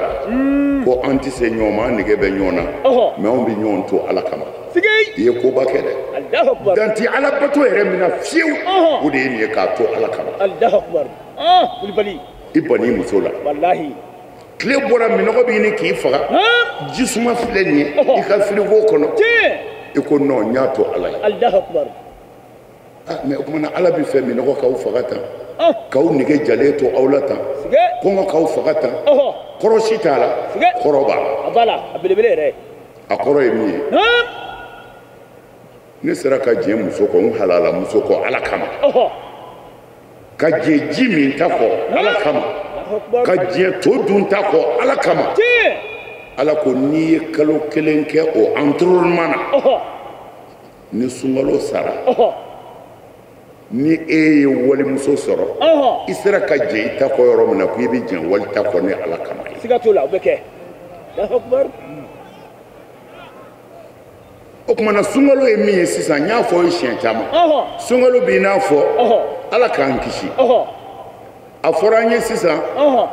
ko an tɛ se ɲɔgɔn ma, an nege bɛ ɲɔgɔn na, mais anw bɛ ɲɔgɔn to Ala kama. I ye koba kɛ dɛ. Dan tɛ Ala bato yɛrɛ min na fiyewu, o de ye nin ye, k'a to Ala kama. I banni muso la. Tile bɔra, minɔgɔ bɛ ɲini k'i faga, jisuma filɛ nin ye i ka firigo kɔnɔ, i ko non, n y'a to Ala ye. Mais o tuma na Ala bɛ fɛ minɔgɔ k'aw faga tan, k'aw nege jalen to aw la tan, kɔngɔ k'aw faga tan, kɔrɔ si t'a la, kɔrɔ b'a la. A kɔrɔ ye min ye, ne sera ka jɛn muso kɔ, n halala muso kɔ Ala kama, ka jɛn ji min ta kɔ Ala kama, ka jɛn to dun ta kɔ Ala kama. Ala ko n'i ye kalo kelen kɛ o entraînement na, ni sunkalo sara, ni e ye walimuso sɔrɔ, i sera ka jɛn i ta kɔ yɔrɔ min na, ko i bɛ jɛn wali ta kɔ ni Ala kama ye. Siga t'o la, o bɛ kɛ. O tuma na sunkalo ye min ye sisan, n y'a fɔ ye siɲɛ caman. Sunkalo b'i n'a fɔ Ala k'an kisi. A fɔra an ye sisan,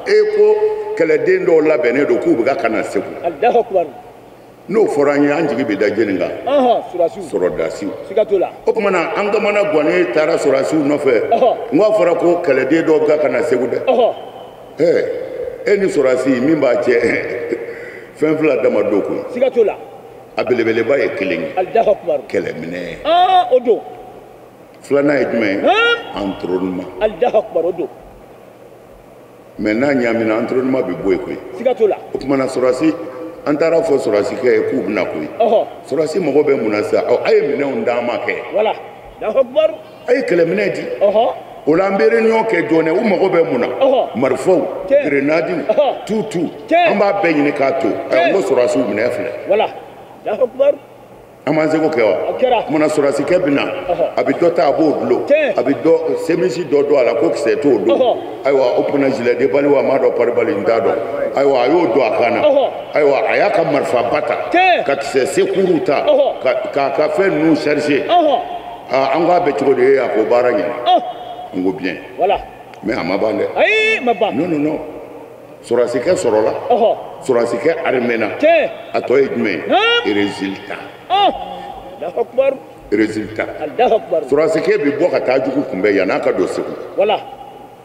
e ko kɛlɛden dɔw labɛnnen don k'u bɛ ka na Segu. N'o fɔra an ye, an jigi bɛ da jeni kan? Sɔrɔdasiw. O tuma na an kamana gannen taara sɔrɔdasiw nɔfɛ. N k'a fɔra ko kɛlɛden dɔw bɛ ka na Segu dɛ. E ni sɔrɔdasi min b'a cɛ fɛn fila dama don koyi. Siga t'o la. A belebeleba ye kelen ye. Kɛlɛminɛ. O don. Filanan ye jumɛn ye? Entraînement. O don. Mais n'a ɲaamina, entraînement bɛ bɔ yen koyi. Siga t'o la. O tuma na sɔrɔdasi, an taara fɔ sɔrɔdasikɛ ye k'u bɛna koyi. Sɔrɔdasi mago bɛ mun na sisan? A ye minɛnw d'an ma kɛ. A ye kɛlɛminɛ di. O la an bɛ réunion kɛ joona, u mago bɛ mun na? Marifaw, grenadiw, tutu, an b'a bɛɛ ɲini k'a to. N ko sɔrɔdasiw minɛ filɛ. An b'an seko kɛ wa? Kumana sɔrɔdasikɛ bɛ na, a bɛ dɔ ta a b'o dulon, a bɛ dɔ semisi dɔ don a la ko kisɛ t'o don. Ayiwa, o kumana gilet de balle wa, n m'a dɔn pare-balle, n t'a dɔn. Ayiwa, a y'o don a kan na. Ayiwa, a y'a ka marifaba ta, ka kisɛ sekuru ta, k'a ka fɛn ninnu charger. An k'a bɛ cogo di? E a ko baara ɲɛna. N ko bien. Mais a ma ban dɛ. Non, non, non. Sɔrɔdasikɛ sɔrɔla, sɔrɔdasikɛ armé na, a tɔ ye jumɛn ye? Résultat. Résultat. Sɔrɔdasikɛ bɛ bɔ ka taa jugu kunbɛn yann'a ka don Segu.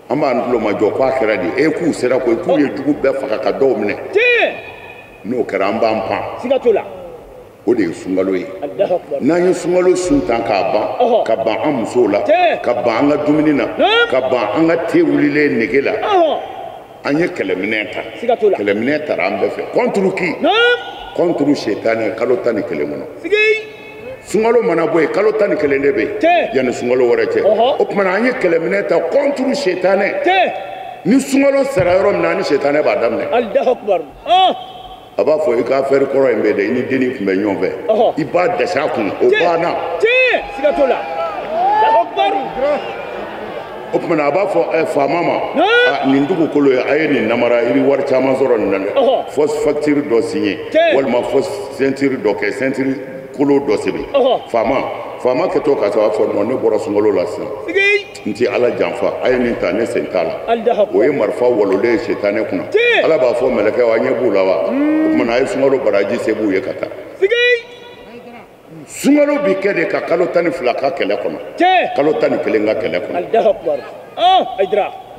An b'an tulo majɔ k'a kɛra di? E k'u sera koyi, k'u ye jugu bɛɛ faga ka dɔw minɛ. N'o kɛra, an b'an pan. O de ye sunkalo ye. N'an ye sunkalo sun tan k'a ban, ka ban an musow la, ka ban an ka dumuni na, ka ban an ka te wulilen nege la, an ye kɛlɛminɛ ta. Kɛlɛminɛ tara an bɛɛ fɛ. Contre qui? Contre sitanɛ, kalo 11 kɔnɔ. Sunkalo mana bɔ yen, kalo 11 de bɛ yen yanni sunkalo wɛrɛ cɛ. O tuma na an ye kɛlɛminɛ ta contre sitanɛ. Ni sunkalo sara yɔrɔ min na, ni sitanɛ b'a daminɛ. A b'a fɔ i ka affaire kɔrɔ in bɛ dɛ, i ni dennin tun bɛ ɲɔgɔn fɛ. I b'a dɛsɛ a kun, o banna. Siga t'o la. O tuma na a b'a fɔ faama ma, nin dugukolo ye, a ye nin namara, i bɛ wari caman sɔrɔ nin na dɛ. Fausse facture dɔ signé, walima fausse ceinture dɔ kɛ, ceinture kolo dɔ sɛbɛn. Faama kɛtɔ ka sɔrɔ a fɔ non, ne bɔra sunkalo la sisan. N tɛ Ala janfa, a ye nin ta, ne sen t'a la. O ye marifa walolen ye sitanɛ kunna. Ala b'a fɔ mɛlɛkɛw, a ɲɛ b'u la wa? O tuma na a ye sunkalo baraji se b'u ye ka taa. Sunkalo bi kɛ de ka kalo 12 ka kɛlɛ kɔnɔ, kalo 11 ka kɛlɛ kɔnɔ.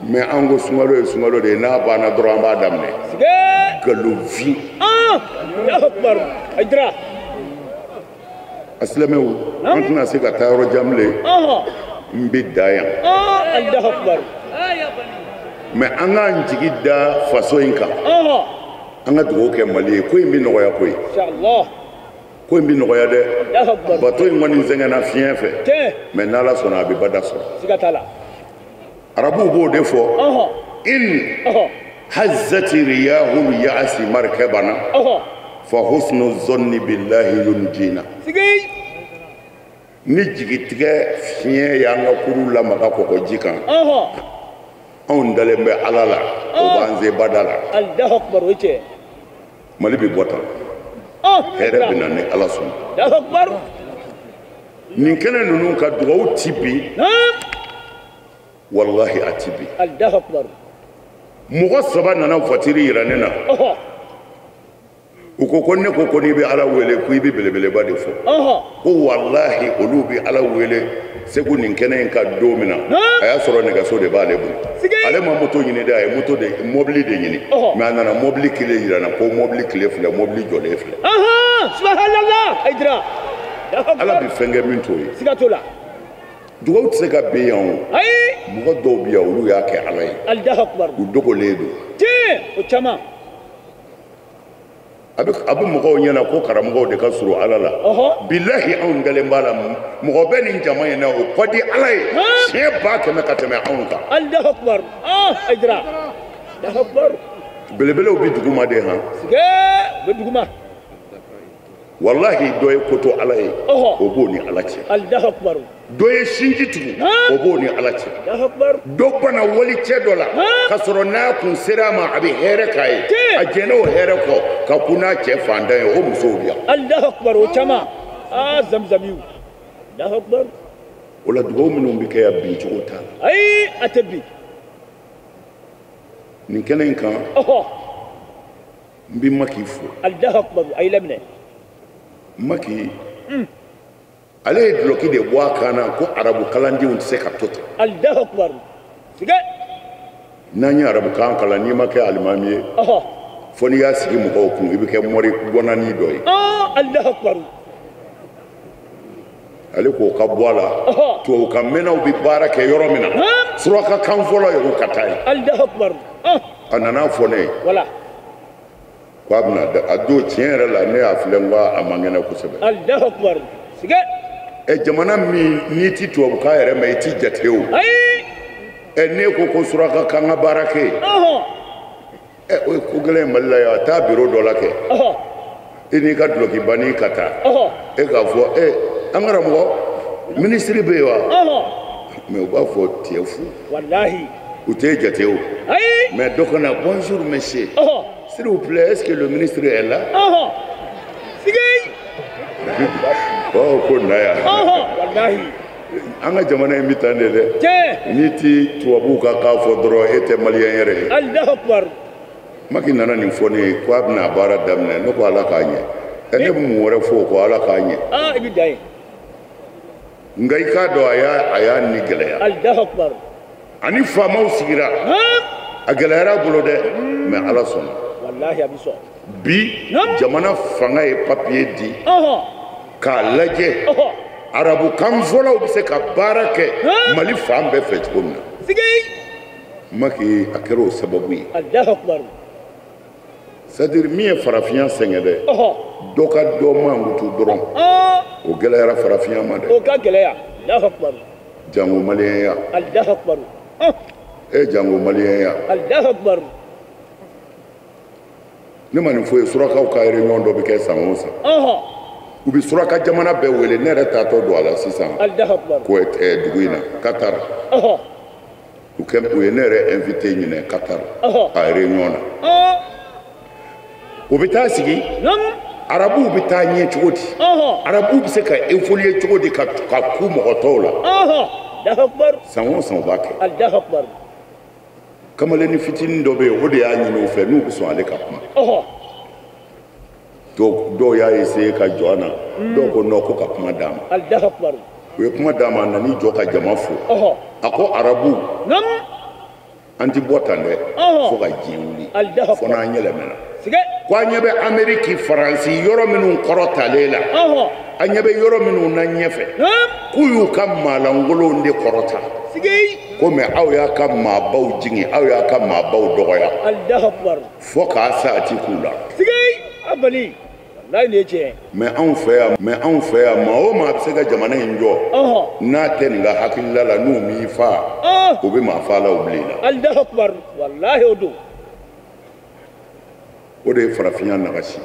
Mais an ko sunkalo ye sunkalo de ye, n'a banna dɔrɔn an b'a daminɛ. Nkalonfin. A silamɛw, an tɛna se ka taa yɔrɔ jan bilen. N bɛ da yan. Allahu akbar. Mais an k'an jigi da faso in kan. An ka dugawu kɛ Mali ye, ko in bɛ nɔgɔya koyi. Inshallah. Ko in bɛ nɔgɔya dɛ. Allahu akbar. Bato in kɔni sɛgɛnna fiɲɛ fɛ. Tiɲɛ. Mais n'Ala sɔnna a bɛ bada sɔrɔ. Siga t'a la. Arabuw b'o de fɔ. In hazzati riyahul ya'si markabana. Fa husnu zanni billahi yunjina. Sigi. Ni jigitigɛ fiɲɛ y'an ka kuru lamaga kɔgɔji kan. Anw dalen bɛ Ala la, o b'an se bada la. Allahu akbar, o tiɲɛ. Mali bɛ bɔ tan. Hɛrɛ bɛ na ni Ala sɔnna. Allahu akbar. Nin kɛnɛ ninnu ka dugawu ti bi. Walahi a ti bi. Allahu akbar. Mɔgɔ 3 nana voiture yira ne na. U ko ko ne ko n'i bɛ Ala wele ko i bɛ belebeleba de fɔ. Ko walahi olu bɛ Ala wele Segu nin kɛnɛ in kan don min na, a y'a sɔrɔ nɛgɛso de b'ale bolo. Ale ma moto ɲini dɛ, a ye moto de mobili de ɲini. Mais a nana mobili kile yira n na ko mobili kile filɛ, mobili jɔlen filɛ. Subhanallah. Hayidara. Ala bɛ fɛn kɛ min t'o ye. Siga t'o la. Dugawu tɛ se ka bin yan o. Ayi. Mɔgɔ dɔw bɛ yan olu y'a kɛ Ala ye. Allahu akbar. U dogolen don. Tiɲɛ, o caman. A bɛ mɔgɔw ɲɛna ko karamɔgɔw de ka surun Ala la. Bilahi anw dalen b'a la, mɔgɔ bɛ nin jama in na o ka di Ala ye siɲɛ 100,000 ka tɛmɛ anw kan. Allahu akbar. Hayidara. Allahu akbar. Belebelew bɛ duguma de han. Sige, u bɛ duguma. Walahi dɔ ye ko to Ala ye, o b'o ni Ala cɛ. Allahu akbar. Dɔ ye sinji tugu, o b'o ni Ala cɛ. Allahu akbar. Dɔ bana wali cɛ dɔ la, k'a sɔrɔ n'a kun sera a ma a bɛ hɛrɛ k'a ye. A jɛnna o hɛrɛ kɔ ka kun n'a cɛ fantan ye, o musow bɛ yan. Allahu akbar, o caman. Zamzamiw. Allahu akbar. O la dugawu minnu bɛ kɛ yan bin cogo t'a la. Ayi, a tɛ bin. Nin kɛnɛ in kan, n bɛ Maki fo. Allahu akbar, a y'i laminɛ. Maki, ale ye dulɔki de bɔ a kan na ko arabu kalandenw tɛ se ka to ten. Allahu akbar. Sige. N'an ye arabukan kalan, n'i ma kɛ alimami ye, fo n'i y'a sigi mɔgɔw kun, i bɛ kɛ mori gɔnani dɔ ye. Allahu akbar. Ale k'o ka bɔ a la, tubabukan mɛnnaw bɛ baara kɛ yɔrɔ min na, suraka kan fɔlɔ ye o ka taa yen. Allahu akbar. A nana fɔ ne ye. Wala. K'a bɛna a don tiɲɛ yɛrɛ la ne y'a filɛ n ko a man kɛnɛ kosɛbɛ. Allahu akbar. Sige. Ɛ jamana min n'i ti tubabukan yɛrɛ mɛn i ti jate o. Ayi. Ɛ n'e ko ko suraka kan ka baara kɛ yen. Ɛ o ye ko gɛlɛn ye Mali la yan, a taa biro dɔ la kɛ. I n'i ka dulɔkibanin ka taa. E k'a fɔ ɛ an karamɔgɔ minisiri bɛ yen wa. Mais u b'a fɔ tiɲɛ fu. Walahi. U t'e jate o. Ayi. Mais dɔ ka na bonjour monsieur. S'il vous plaît, est-ce que le ministre est là? Sigi. Oh, ko na yan. Walahi. An ka jamana in bɛ tan de dɛ. Tiɲɛ. N'i ti tubabuw ka kan fɔ dɔrɔn e tɛ maliyɛn yɛrɛ ye. Allahu akbar. Maki nana nin fɔ ne ye k'a bɛna baara daminɛ, ne ko Ala k'a ɲɛ. Ɛ ne bɛ mun wɛrɛ fɔ o kɔ, Ala k'a ɲɛ. I bɛ dan yen. Nka i k'a dɔn a y'a ni gɛlɛya. Allahu akbar. Ani faamaw sigira. A gɛlɛyara a bolo dɛ, mais Ala sɔnna. Walahi a bɛ sɔn. Bi jamana fanga ye papiye di k'a lajɛ arabukan fɔlaw bɛ se ka baara kɛ Mali fan bɛɛ fɛ cogo min na. Sigi. Maki a kɛra o sababu ye. Allahu akbar. C'est à dire min ye farafinya sɛgɛn dɛ, dɔ ka dɔ mankutu dɔrɔn, o gɛlɛyara farafinya ma dɛ. O ka gɛlɛya. Allahu akbar. Jango maliyɛnya. Allahu akbar. E jango maliyɛnya. Allahu akbar. Ne ma nin fɔ ye, surakaw ka réunion dɔ bɛ kɛ san o san. U bɛ suraka jamana bɛɛ wele, ne yɛrɛ taatɔ don a la sisan. Allahu akbar. Ko dugu in na Qatar. U ye ne yɛrɛ invité ɲinɛ Qatar a réunion na. U bɛ taa sigi. Arabuw bɛ taa ɲɛ cogo di? Arabuw bɛ se ka évoluer cogo di ka ku mɔgɔ tɔw la? Allahu akbar. San o san u b'a kɛ. Allahu akbar. Kamalennin fitinin dɔ bɛ yen, o de y'a ɲini u fɛ n'u bɛ sɔn ale ka kuma. Dɔw y'a essayer ka jɔ a na, dɔw ko non ko ka kuma d'a ma. Allahu akbar. U ye kuma d'a ma, a nan'i jɔ ka jama fo. A ko arabu, an ti bɔ tan dɛ, fo ka diɲɛ wuli. Fo n'an yɛlɛmɛna. Ko an ɲɛ bɛ Amérique, Faransi yɔrɔ minnu kɔrɔtalen la. An ɲɛ bɛ yɔrɔ minnu na ɲɛfɛ k'u y'u ka maalankolonw de kɔrɔta komi aw y'a ka maabaw jigin aw y'a ka maabaw dɔgɔya fo k'a saati k'u la mais anw fɛ yan maa o maa bɛ se ka jamana in jɔ n'a tɛ nin ka hakilila la n'u m'i fa u bɛ maa faalaw bila i la o de ye farafinya nagasi.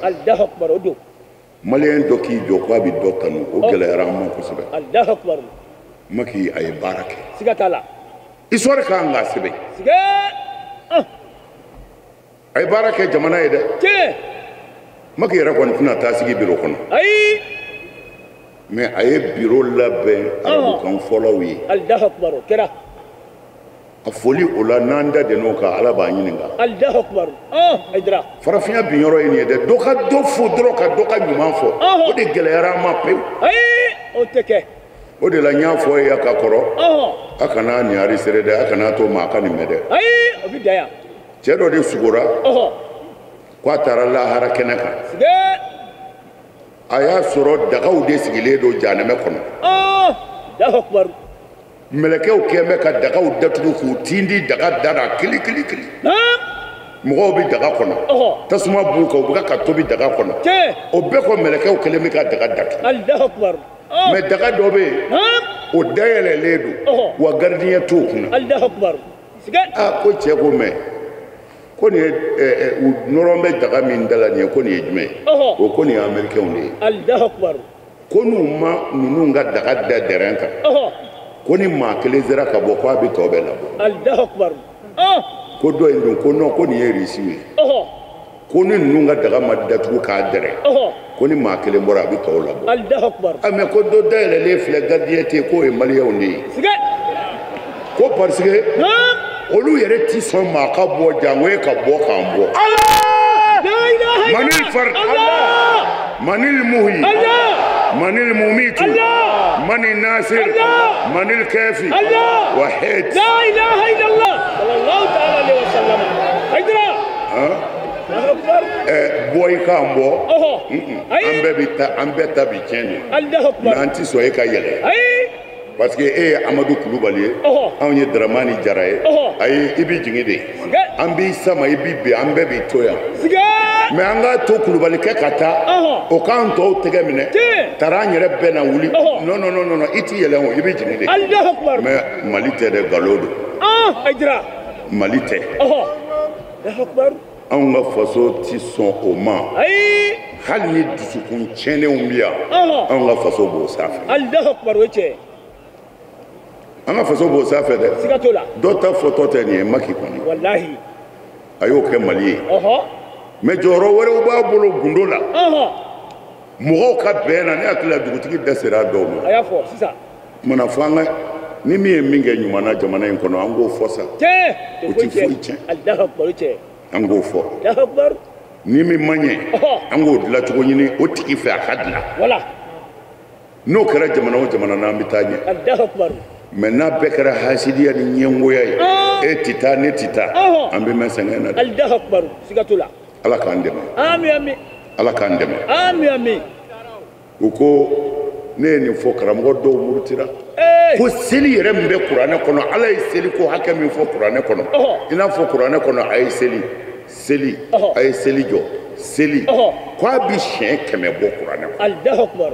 Maliyɛn dɔ k'i jɔ k'a bɛ dɔ kanu o gɛlɛyara an ma kosɛbɛ. Maki a ye baara kɛ. Siga t'a la. Histoire kan k'a sɛbɛn. A ye baara kɛ jamana ye dɛ. Maki yɛrɛ kɔni tɛna taa sigi biro kɔnɔ. Ayi. Mais a ye biro labɛn arabukan fɔlaw ye. Alahu akubar o kɛra. A foli o la n'an da denn'o kan Ala b'an ɲininka. Alahu akubar. Hayidara. Farafinya bin yɔrɔ ye nin ye dɛ dɔ ka dɔ fo dɔrɔn ka dɔ ka ɲuman fɔ. O de gɛlɛyara an ma pewu. Ayi o tɛ kɛ. O de la n y'a fɔ ye ka kɔrɔ. A kana nin enregistré dɛ a kana to maa ka nin mɛn dɛ. Ayi o bɛ dan yan. Cɛ dɔ de sugora. K'a taara lahara kɛnɛ kan. A y'a sɔrɔ dagaw de sigilen don jahanɛmɛ kɔnɔ. Alahu akubar. Mɛlɛkɛw kɛn bɛ ka dagaw datugu k'u tindi daga da la kili kili kili. Mɔgɔw bɛ daga kɔnɔ. Tasuma b'u kan u bɛ ka tobi daga kɔnɔ. O bɛɛ kɔ mɛlɛkɛw kɛlen bɛ ka daga datugu. Alahu akubar. Mais daga dɔ bɛ yen. O dayɛlɛlen don. Wa gardien t'o kunna. Alahu akubar. Aa ko cɛ ko mɛ ko nin ye u nɔrɔ bɛ daga min da la nin ye ko nin ye jumɛn ye. O ko nin ye américains de ye. Alahu akubar. Ko n'u ma ninnu ka daga da dɛrɛn kan. Ko ni maa kelen sera ka bɔ k'a bɛ tɔ bɛɛ labɔ. Alahu akubar. Ko dɔ in dun ko non ko nin ye Russe ye. Ko ni ninnu ka daga ma datugu k'a dɛrɛ. Ko ni maa kelen bɔra a bɛ tɔw labɔ. Alahu akubar. Ah mais ko dɔ dayɛlɛlen filɛ gardien tɛ yen k'o ye maliyɛnw de ye. Ko parce que olu yɛrɛ ti sɔn maa ka bɔ jango e ka bɔ k'an bɔ. Manil fard. Manil muhi. Manil mumitu. Manil nasir. Manil kafi. Wahid. La ilaha illallah. Sallallahu ta'ala alayhi wa sallam. Hayidara. Bɔ i k'an bɔ. An bɛɛ bɛ taa an bɛɛ ta bi tiɲɛ de. Alahu akubar. Mais an ti sɔn e ka yɛlɛ. Ayi. Parce que e ye Amadu Kulubali ye. Anw ye Dramani Jara ye. Ayi i b'i jigin de. An b'i sama i b'i bin an bɛɛ b'i to yan. Mais an k'a to Kulubalikɛ ka taa. O k'an tɔw tɛgɛ minɛ. Taara an yɛrɛ bɛɛ na wuli. Non non non non i t'i yɛlɛ o i b'i jigin de. Alahu akubar. Mais Mali tɛ dɛ nkalon don. Hayidara. Mali tɛ. Alahu akubar. Anw ka faso ti sɔn o ma. Ayi. Hali ni dusukun tiɲɛnenw bɛ yan. Anw ka faso b'o sanfɛ. Alahu akubar o ye tiɲɛ ye. An ka faso b'o sanfɛ dɛ. Siga t'o la. Dɔ ta fɔtɔ tɛ nin ye Maki kɔni. Walahi. A y'o kɛ Mali ye. Mais jɔyɔrɔ wɛrɛw b'a bolo gundo la. Mɔgɔw ka bɛn na ne hakili la dugutigi da sera a dɔw ma. A y'a fɔ sisan. Mana fɔ an ka ni min ye min kɛ ɲuman na jamana in kɔnɔ an k'o fɔ sa. Tiɲɛ. O ti foyi tiɲɛ. Alahu akubar o tiɲɛ. An k'o fɔ. Alahu akubar. Ni min ma ɲɛ. An k'o dilancogo ɲini o tigi fɛ a ka dilan. Wala. N'o kɛra jamana o jamana na an bɛ taa ɲɛ. Alahu akubar. Mais n'a bɛɛ kɛra hasidiya ni ɲɛngoya ye e ti taa ne ti taa an bɛ mɛn sɛgɛn na dɛ. Alahu akubar siga t'o la. Ala k'an dɛmɛ. Ami ami. Ala k'an dɛmɛ. Ami ami. U ko ne ye nin fɔ karamɔgɔ dɔw murutira. Ko seli yɛrɛ min bɛ kuranɛ kɔnɔ Ala ye seli ko hakɛ min fɔ kuranɛ kɔnɔ. I n'a fɔ kuranɛ kɔnɔ a ye seli seli a ye seli jɔ seli k'a bi siɲɛ 100 bɔ kuranɛ kɔnɔ. Alahu akubar.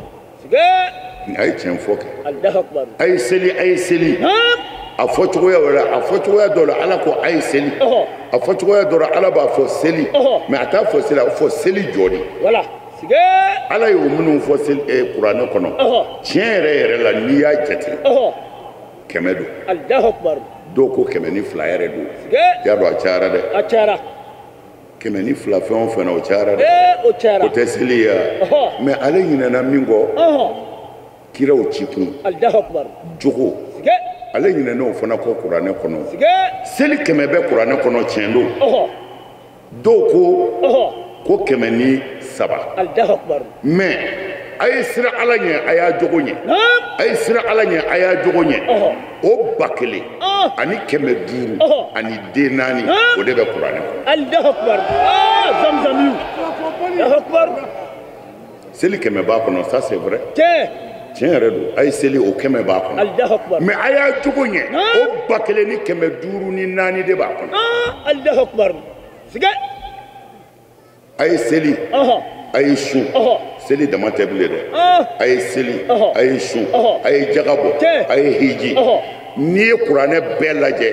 A ye tiɲɛ fɔ kɛ. Alahu akubar. A ye seli a ye seli. A fɔ cogoya wɛrɛ a fɔ cogoya dɔ la Ala ko a ye seli. A fɔ cogoya dɔ la Ala b'a fɔ seli. Mais a t'a fɔ seli a b'a fɔ seli jɔ de. Wala. Ala y'o minnu fɔ seli kuranɛ kɔnɔ. Tiɲɛ yɛrɛ yɛrɛ la n'i y'a jate. 100 don. Alahu akubar. Dɔw ko 102 yɛrɛ don. I y'a dɔn a cayara dɛ. A cayara. 102 fɛn o fɛn na o cayara dɛ. O cayara. O tɛ seli ye wa. Mais ale ɲinɛna min kɔ. Kiraw cikun. Alahu akubar. Jogo. Ale ɲinɛna o fana kɔ kuranɛ kɔnɔ. Seli 100 bɛ kuranɛ kɔnɔ tiɲɛ don. Dɔw ko. Ko 103. Alahu akubar. Mais a ye siran Ala ɲɛ a y'a jogo ɲɛ. A ye siran Ala ɲɛ a y'a jogo ɲɛ. O 1000 ani 500 ani den 4 o de bɛ kuranɛ kɔnɔ. Alahu akubar. Zamzamiyu. Alahu akubar. Seli 100 b'a kɔnɔ, ça c'est vrai. Tiɲɛ yɛrɛ don, a ye seli o 100 b'a kɔnɔ. Allahu akbar. Mais a y'a jogo ɲɛ, o 1504 de b'a kɔnɔ. Allahu akbar. Siga. A ye seli. A ye sun. Seli dama tɛ bilen dɛ. A ye seli, a ye sun, a ye jaga bɔ, a ye hiji. N'i ye kuranɛ bɛɛ lajɛ,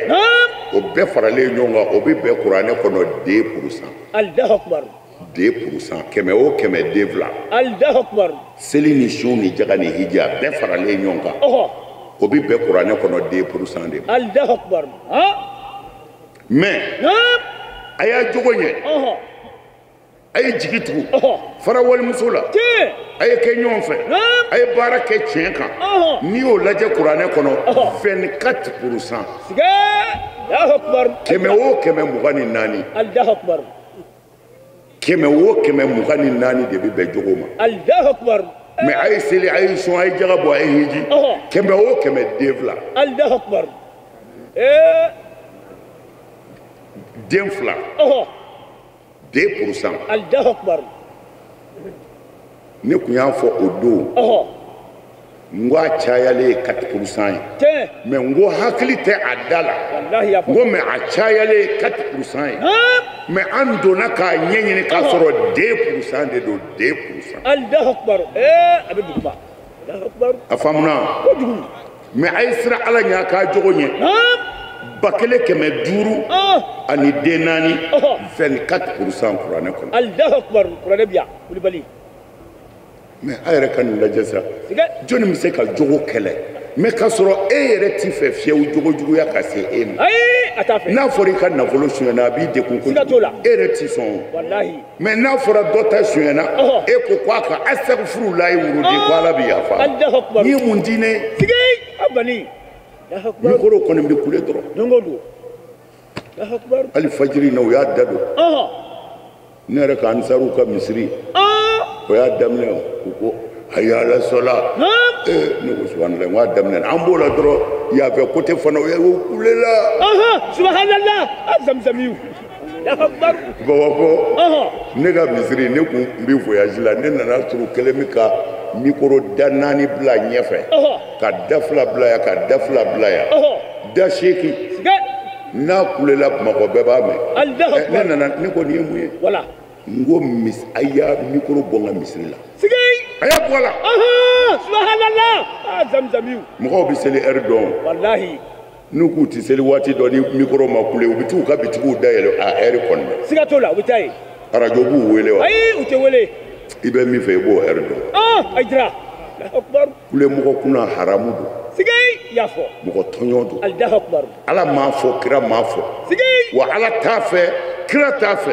o bɛɛ faralen ɲɔgɔn kan, o bɛ bɛn kuranɛ kɔnɔ 2%. Allahu akbar. 2%, 100 o 100 den fila. Allahu akbar. Seli ni sun ni jaga ni hiji a bɛɛ faralen ɲɔgɔn kan, o bɛ bɛn kuranɛ kɔnɔ 2% de ma. Allahu akbar. Mais a y'a jogo ɲɛ, a ye jigi tugu, fara walimuso la, a ye kɛ ɲɔgɔn fɛ, a ye baara kɛ tiɲɛ kan. N'i y'o lajɛ kuranɛ kɔnɔ, 24%. Allahu akbar. 100 o 124. Allahu akbar. 100 o 124 de bɛ bɛn jogo ma. Allahu akbar. Mais a ye seli, a ye sun, a ye jaga bɔ, a ye hiji. 100 o 100 den fila. Allahu akbar. Den fila. 2%. Allahu akbar. Ne kun y'a fɔ o don. N ko a cayalen ye 4% ye. Mais n ko hakili tɛ a da la. N ko mais a cayalen ye 4% ye. Mais an donna k'a ɲɛɲini k'a sɔrɔ 2% de don, 2%. Allahu akbar. A bɛ duguma. Allahu akbar. A faamuna. Kojugu. Mais a ye siran Ala ɲɛ, a k'a jogo ɲɛ. 1500 ani den naani, 24% kuranɛ kɔnɔ. Allahu akbar. Kuranɛ bi yan, Kulibali. Mais a yɛrɛ ka nin lajɛ sa, jɔnni bɛ se ka jogo kɛlɛ, mais k'a sɔrɔ e yɛrɛ t'i fɛ fiyewu jogo juguya ka se e ma. Ayi, a t'a fɛ. N'a fɔra i ka nafolo sonyɛna, a b'i degun kojugu. Siga t'o la. E yɛrɛ t'i sɔn o. Walahi. Mais n'a fɔra dɔ ta sonyɛna, e ko k'a ka asagfurulayi wurudi ko Ala bɛ yafa. Allahu akbar. N'i ye mun diinɛ ye? Sigi, a bani. Mikoro kɔni bɛ kule dɔrɔn. Don o don. Allahu akbar. Hali fajiri in na u y'a da don. Ne yɛrɛ ka ansaruw ka misiri. O y'a daminɛ u ko hayya ala sɔla. Ne ko subhanallah, n ko a daminɛ an b'o la dɔrɔn yan fɛ côté fana o kulela. Subhanallah, a zamzamiw. Allahu akbar. Bamakɔ, ne ka misiri, ne kun bɛ voyage la, ne nana sɔrɔ u kɛlen bɛ ka mikoro da 4 bila ɲɛfɛ, ka da 2 bila yan, ka da 2 bila yan, da 8. N'a kulela Bamakɔ bɛɛ b'a mɛn. Ne nana, ne ko nin ye mun ye? Voilà. N ko a y'a mikoro bɔ n ka misiri la. Sigi. A y'a bɔ a la. Subhanallah. A zamzamiw. Mɔgɔw bɛ seli heure dɔn. Walahi. N'u k'u tɛ seli waati dɔ ni mikoro ma kule, u bɛ t'u ka bitigiw dayɛlɛ a heure kɔnɔ. Siga t'o la, u bɛ taa yen. Arajo b'u wele wa? Ayi, u tɛ wele. I bɛ min fɛ, i b'o heure dɔn. Ayidara. Kule mɔgɔ kunna haramu don. Sigi, i y'a fɔ. Mɔgɔ tɔɲɔ don. Allahu akbar. Ala m'a fɔ, kira m'a fɔ. Sigi. Wa Ala t'a fɛ, kira t'a fɛ.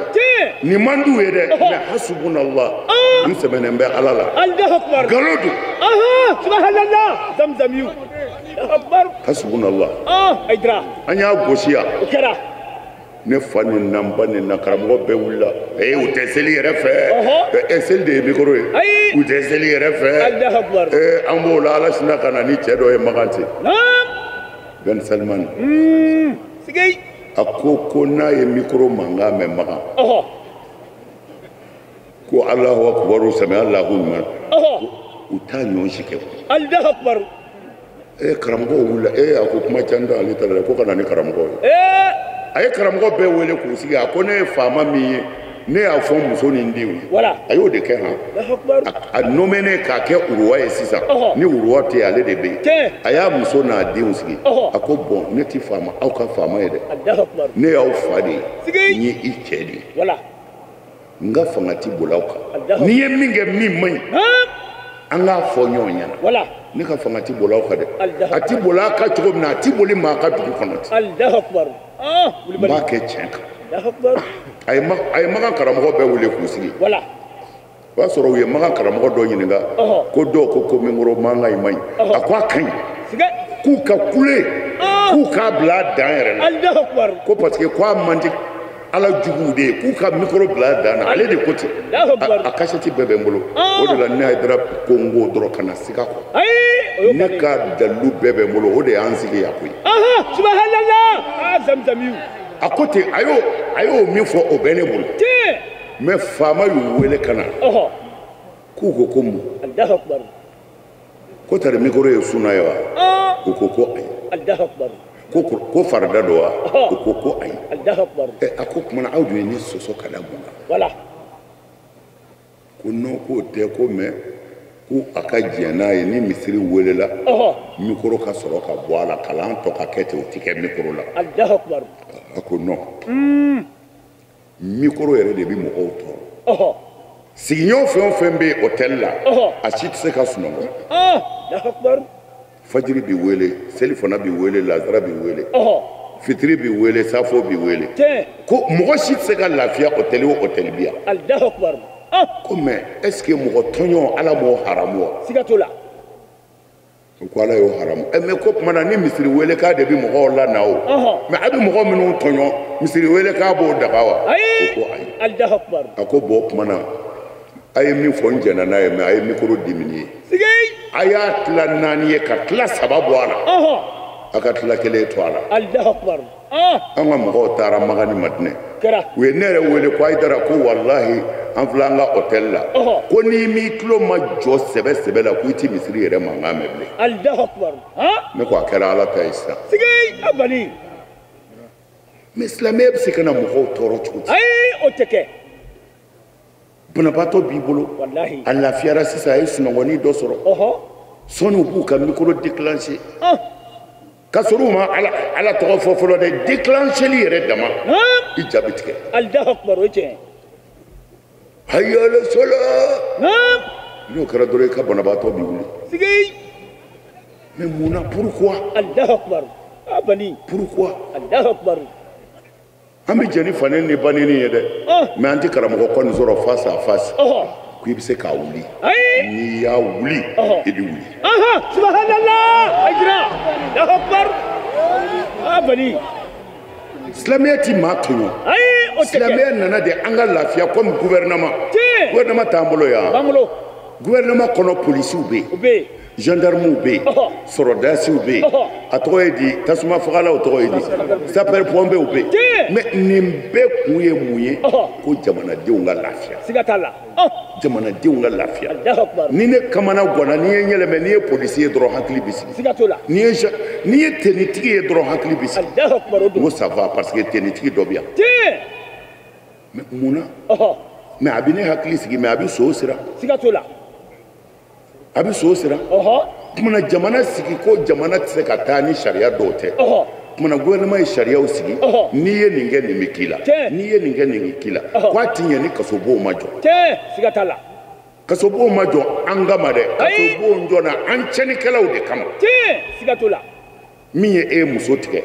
Nin man d'u ye dɛ, mais hasubunallah, n sɛmɛnen bɛ Ala la. Allahu akbar. Nkalon don. Subhanallah. Zamzamiw. Allahu akbar. Hasubunallah. Ayidara. An y'a gosi yan. O kɛra. Ne fa ni na, n ba ni na, karamɔgɔ bɛɛ wulila. U tɛ seli yɛrɛ fɛ. Seli de ye mikoro ye. U tɛ seli yɛrɛ fɛ. Allahu akbar. An b'o la, Ala sinna ka na ni cɛ dɔ ye Makan ten. Ben Salman. Sigi. A ko n'a ye mikoro mankan mɛn Makan. Ko Alahu akbar sami Alahu liman. U t'a ɲɔgɔn si kɛ. Allahu akbar. Karamɔgɔ wulila. A ko kuma ca n tɛ ale ta la dɛ, ko ka na ni karamɔgɔ ye. A ye karamɔgɔ bɛɛ wele k'u sigi, a ko ne ye faama min ye, ne y'a fɔ muso ni n denw ye. A y'o de kɛ han. A nommé ne k'a kɛ uruwa ye sisan. Ni uruwa tɛ yen, ale de bɛ yen. A y'a muso n'a denw sigi. A ko bɔn, ne tɛ faama, aw ka faama ye dɛ. Ne y'aw fa de ye. N ye i cɛ de ye. N ka fanga ti boli aw kan. N'i ye min kɛ min man ɲi, an k'a fɔ ɲɔgɔn ɲɛna. Ne ka fanga ti boli aw kan dɛ. A ti boli aw kan cogo min na, a ti boli maa ka dugu kɔnɔ ten. N b'a kɛ tiɲɛ kan. A ye Makan karamɔgɔ bɛɛ wele k'u sigi. O y'a sɔrɔ u ye Makan karamɔgɔ dɔ ɲininka ko dɔw ko mikoro mankan in man ɲi. A ko a ka ɲi. K'u ka kule, k'u k'a bila a dan yɛrɛ la. Ko parce que k'a man di Ala juguw de ye, k'u ka mikoro bila a dan na. Ale de ko ten. A kasɛti bɛɛ bɛ n bolo. O de la ne Hayidara ko n ko dɔrɔn ka na siga kɔ. Ne ka dalilu bɛɛ bɛ n bolo, o de y'an sigi yan koyi. Subhanallah. Zamzamiw. A ko ten, a y'o min fɔ, o bɛ ne bolo. Mais faama y'u wele ka na. K'u ko ko mun? Allahu akbar. Ko tari mikoro ye suna ye wa? U ko ko ayi. Allahu akbar. Ko farida don wa? U ko ko ayi. Allahu akbar. A ko tuma na aw dun ye ne sɔsɔ ka da mun kan? Voilà. Ko non, k'o tɛ, ko mais ko a ka jɛn n'a ye ni misiri welela, mikoro ka sɔrɔ ka bɔ a la, kalan tɔ ka kɛ ten, o ti kɛ mikoro la. Allahu akbar. A ko non. Mikoro yɛrɛ de bɛ mɔgɔw tɔɔrɔ. Sigiɲɔgɔn fɛn o fɛn bɛ yen hôtel la, a si tɛ se ka sunɔgɔ. Allahu akbar. Fajiri bɛ wele, selifana bɛ wele, lazara bɛ wele, fitiri bɛ wele, safo bɛ wele. Ko mɔgɔ si tɛ se ka lafiya hôtel o hôtel bi yan. Allahu akbar. Ko mais est ce que mɔgɔ tɔɲɔ Ala m'o haramu wa? Siga t'o la. U ko Ala y'o haramu. Mais ko tuma na ni misiri wele k'a de bɛ mɔgɔw la na o. Mais a bɛ mɔgɔ minnu tɔɲɔ, misiri wele k'a b'o daga wa? Ayi. U ko ayi. Allahu akbar. A ko bon o tuma na a ye min fɔ n jɛnna n'a ye, mais a ye mikoro diminuer. Sigi. A y'a tila 4 ye ka tila 3 bɔ a la. A ka tila 1 to a la. Allahu akbar. An ka mɔgɔw taara Maga ni Madinɛ. Kɛra. U ye ne yɛrɛ wele ko Hayidara, ko walahi an filɛ an ka hôtel la. Ko n'i m'i tulo ma jɔ sɛbɛ sɛbɛ la, ko i ti misiri yɛrɛ mankan mɛn bilen. Allahu akbar. Ne ko a kɛra Ala ta ye sisan. Sigi a bani. Mais silamɛya bɛ se ka na mɔgɔw tɔɔrɔ cogo di? Ayi, o tɛ kɛ. Banabaatɔ b'i bolo. Walahi. A lafiyara sisan, a ye sunɔgɔnin dɔ sɔrɔ. Sɔnni u b'u ka micro déclencher. Ka sɔrɔ u ma Ala tɔgɔ fɔ fɔlɔ dɛ, déclencheli yɛrɛ dama. I ja bɛ tigɛ. Allahu akbar, o ye tiɲɛ ye. Hayya ala sala. N'o kɛra dɔrɔn i ka banabaatɔ b'i wuli. Sigi. Mais mun na, pourquoi? Allahu akbar. A bani. Pourquoi? Allahu akbar. An bɛ jɛ ni faneni ni baneni ye dɛ. Mais an tɛ karamɔgɔ kɔni sɔrɔ face à face. Ko i bɛ se k'a wuli. N'i y'a wuli, i bɛ wuli. Subhanallah. Ayidara. Allahu akbar. A bani. Silamɛya ti maa tɔɲɔ. Ayi, o tɛ kɛ. Silamɛya nana de an ka lafiya comme gouvernement. Tiɲɛ. Gouvernement t'an bolo yan. B'an bolo. Gouvernement kɔnɔ polisiw bɛ yen. O bɛ yen. Gendarmew bɛ yen, sɔrɔdasiw bɛ yen, a tɔgɔ ye di, tasuma fagalaw tɔgɔ ye di, sapeur pompiers bɛ yen. Mais nin bɛɛ kun ye mun ye? Ko jamanadenw ka lafiya. Siga t'a la. Jamanadenw ka lafiya. Allahu akbar. Ni ne kamana ganna, n'i ye n yɛlɛmɛ, n'i ye polisi ye dɔrɔn hakili bɛ sigi. Siga t'o la. N'i ye tenitigi ye dɔrɔn hakili bɛ sigi. Allahu akbar, o don. N ko ça va parce que tenitigi dɔ bɛ yan. Tiɲɛ. Mais mun na? Mais a bɛ ne hakili sigi, mais a bɛ so siran. Siga t'o la. A bɛ so siran. Kumana jamana sigi ko jamana tɛ se ka taa ni sariya dɔw tɛ. Kumana gouvernement ye sariyaw sigi. N'i ye nin kɛ, nin bɛ k'i la. N'i ye nin kɛ, nin bɛ k'i la. K'a ti ɲɛ ni kasobonw ma jɔ. Siga t'a la. Kasobonw ma jɔ an kama dɛ. Kasobonw jɔna an tiɲɛnikɛlaw de kama. Siga t'o la. Min ye e muso tigɛ,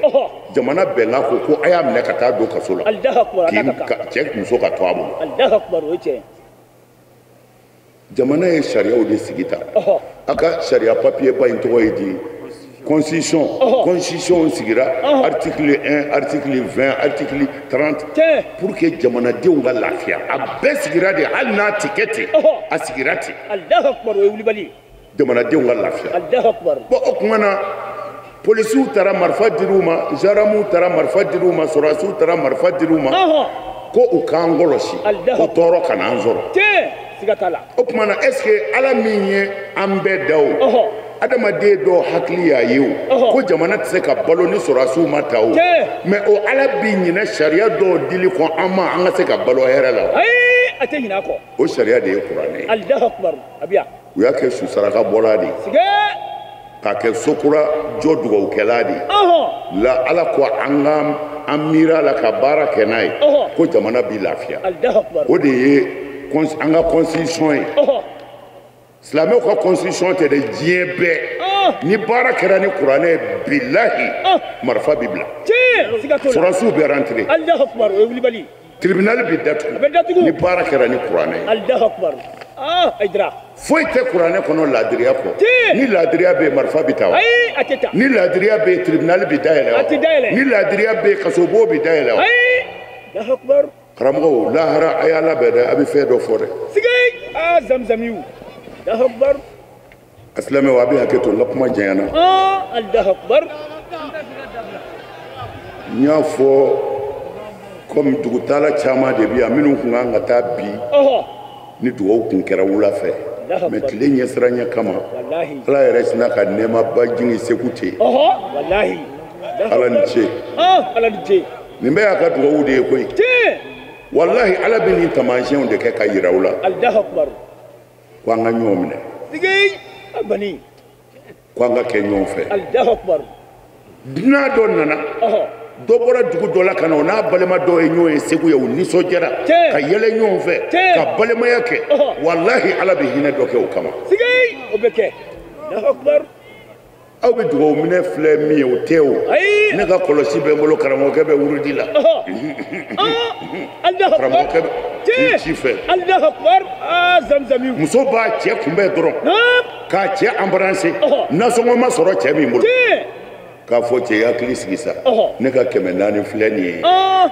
jamana bɛnkan ko ko a y'a minɛ ka taa don kaso la. Allahu akbar. Cɛ muso ka to a bolo. Allahu akbar, o ye tiɲɛ ye. Jamana ye sariyaw de sigi ta. A ka sariya papier ba in tɔgɔ ye di, constitution. Constitution sigira article 1, article 20, article 30 pour que jamanadenw ka lafiya. A bɛɛ sigira de, hali n'a ti kɛ ten, a sigira ten. Allahu akbar, o ye wulibali ye. Jamanadenw ka lafiya. Allahu akbar. Bon, o tuma na polisiw taara marifa dir'u ma, gendarmew taara marifa dir'u ma, sɔrɔdasiw taara marifa dir'u ma, ko u k'an kɔlɔsi, ko tɔɔrɔ kana an sɔrɔ. Siga t'a la. O tuma na est ce que Ala min ye an bɛɛ da o, adamaden dɔw hakili y'a ye o, ko jamana tɛ se ka balo ni sɔrɔdasiw ma ta o, mais o Ala b'i ɲinɛ sariya dɔw dili kɔ an ma, an ka se ka balo hɛrɛ la. Ayi, a tɛ ɲinɛ a kɔ. O sariya de ye kuranɛ ye. Allahu akbar. A bɛ yan. U y'a kɛ susaraka bɔla de ye. Siga. K'a kɛ sokura jɔ dugawukɛla de ye. La Ala ko an ka an miiri a la ka baara kɛ n'a ye, ko jamana b'i lafiya. Allahu akbar. O de ye an ka constitution ye. Silamɛw ka constitution tɛ dɛ, diɲɛ bɛɛ. Ni baara kɛra ni kuranɛ ye, bilahi marifa b'i bila. Sɔrɔdasiw bɛ rentrer. Allahu akbar, o ye wulibali. Tribunal bɛ datugu. A bɛ datugu. Ni baara kɛra ni kuranɛ ye. Allahu akbar. Ayidara. Foyi tɛ kuranɛ kɔnɔ laadiriya kɔ. Ni laadiriya bɛ yen, marifa bɛ ta wa? Ayi, a tɛ ta. Ni laadiriya bɛ yen, tribunal bɛ dayɛlɛ wa? A tɛ dayɛlɛ. Ni laadiriya bɛ yen, kasobon bɛ dayɛlɛ wa? Ayi. Allahu akbar. Karamɔgɔw, lahara a y'a labɛn dɛ, a bɛ fɛn dɔ fɔ dɛ. Sigi. Zamzamiw. Allahu akbar. A silamɛw, a bɛ hakɛ to, n ka kuma janyana. Allahu akbar. N y'a fɔ comme dugutala caman de bɛ yan minnu tun kan ka taa bi. Ni dugawu kun kɛra wula fɛ. Mais tile ɲɛsiranɲɛ kama Ala yɛrɛ sinna ka nɛɛmaba jigin Segu ten. Ala ni ce. Ala ni ce. Nin bɛɛ y'a ka dugawu de ye koyi. Walahi Ala bɛ nin taamasiyɛnw de kɛ ka yira u la. Ko an ka ɲɔgɔn minɛ. Ko an ka kɛ ɲɔgɔn fɛ. Dunan dɔ nana. Dɔ bɔra dugu dɔ la ka na o n'a balima dɔw ye ɲɔgɔn ye Segu ye u nisɔndiyara ka yɛlɛ ɲɔgɔn fɛ ka balimaya kɛ. Walahi Ala bɛ hinɛ dɔ kɛ o kama. O bɛ kɛ. Aw bɛ dugawu minɛ filɛ min ye o tɛ o. Ne ka kɔlɔsi bɛ n bolo karamɔgɔkɛ bɛ wurudi la. Karamɔgɔkɛ bɛ ci fɛ. Muso b'a cɛ kunbɛn dɔrɔn k'a cɛ embrasser nasɔngɔ ma sɔrɔ cɛ min bolo. K'a fɔ cɛ hakili sigi sa ne ka 400 filɛ nin ye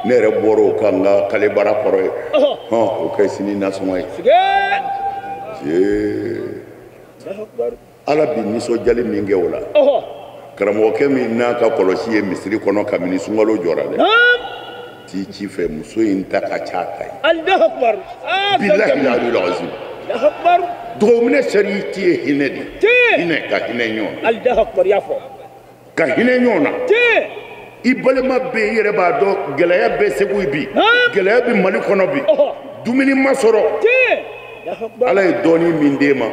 ne yɛrɛ bɔra o kan n ka kalebara kɔrɔ ye hɔn o kɛ sini nasɔngɔ ye. Ala bi nisɔndiyali min kɛ o la karamɔgɔkɛ min n'a ka kɔlɔsi ye misiri kɔnɔ kabini sunkalo jɔra dɛ t'i ci fɛ muso in ta ka ca ta ye. Bilahi aliyul azim. Dugawu minɛ sariya ye hinɛ de ye hinɛ ka hinɛ ɲɔgɔn na. Ka hinɛ ɲɔgɔn na. I balima bɛ yen i yɛrɛ b'a dɔn gɛlɛya bɛ Segu bi gɛlɛya bɛ Mali kɔnɔ bi dumuni ma sɔrɔ. Ala ye dɔɔnin min d'e ma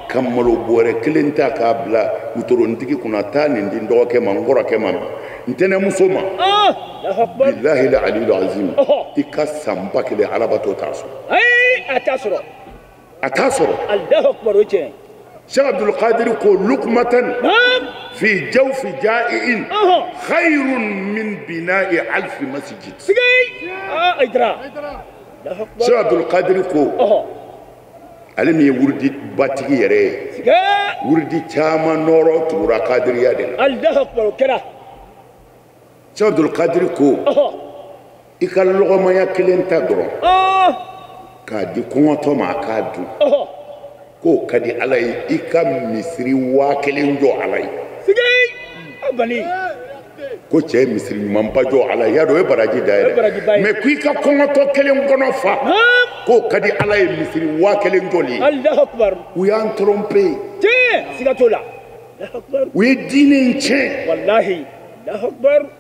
ka malo bɔrɛ kelen ta k'a bila wotorontigi kunna taa nin di n dɔgɔkɛ ma n kɔrɔkɛ ma n tɛnɛmuso ma. Bilahi aliyul azim i ka san 1000 Alabato t'a sɔrɔ. A t'a sɔrɔ. A t'a sɔrɔ. Cheikh Abdul Qadir ko luqmatan fi jawfi jaa'in khayrun min bina'i alfi masjid. Cheikh Abdul Qadir ko ale min ye wurudi batigi yɛrɛ ye wurudi caman nɔrɔ tugura kadiriya de la. Cheikh Abdul Qadir ko i ka lɔgɔmaya kelen ta dɔrɔn k'a di kɔngɔtɔ ma a k'a dun k'o ka di Ala ye i ka misiri 1000 jɔ Ala ye. Ko cɛ ye misiri ɲumanba jɔ Ala ye y'a dɔn o ye baraji da ye dɛ mais k'i ka kɔngɔtɔ kelen kɔnɔ fa k'o ka di Ala ye misiri 1000 jɔli ye. U y'an tromper. U ye diinɛ in tiɲɛ.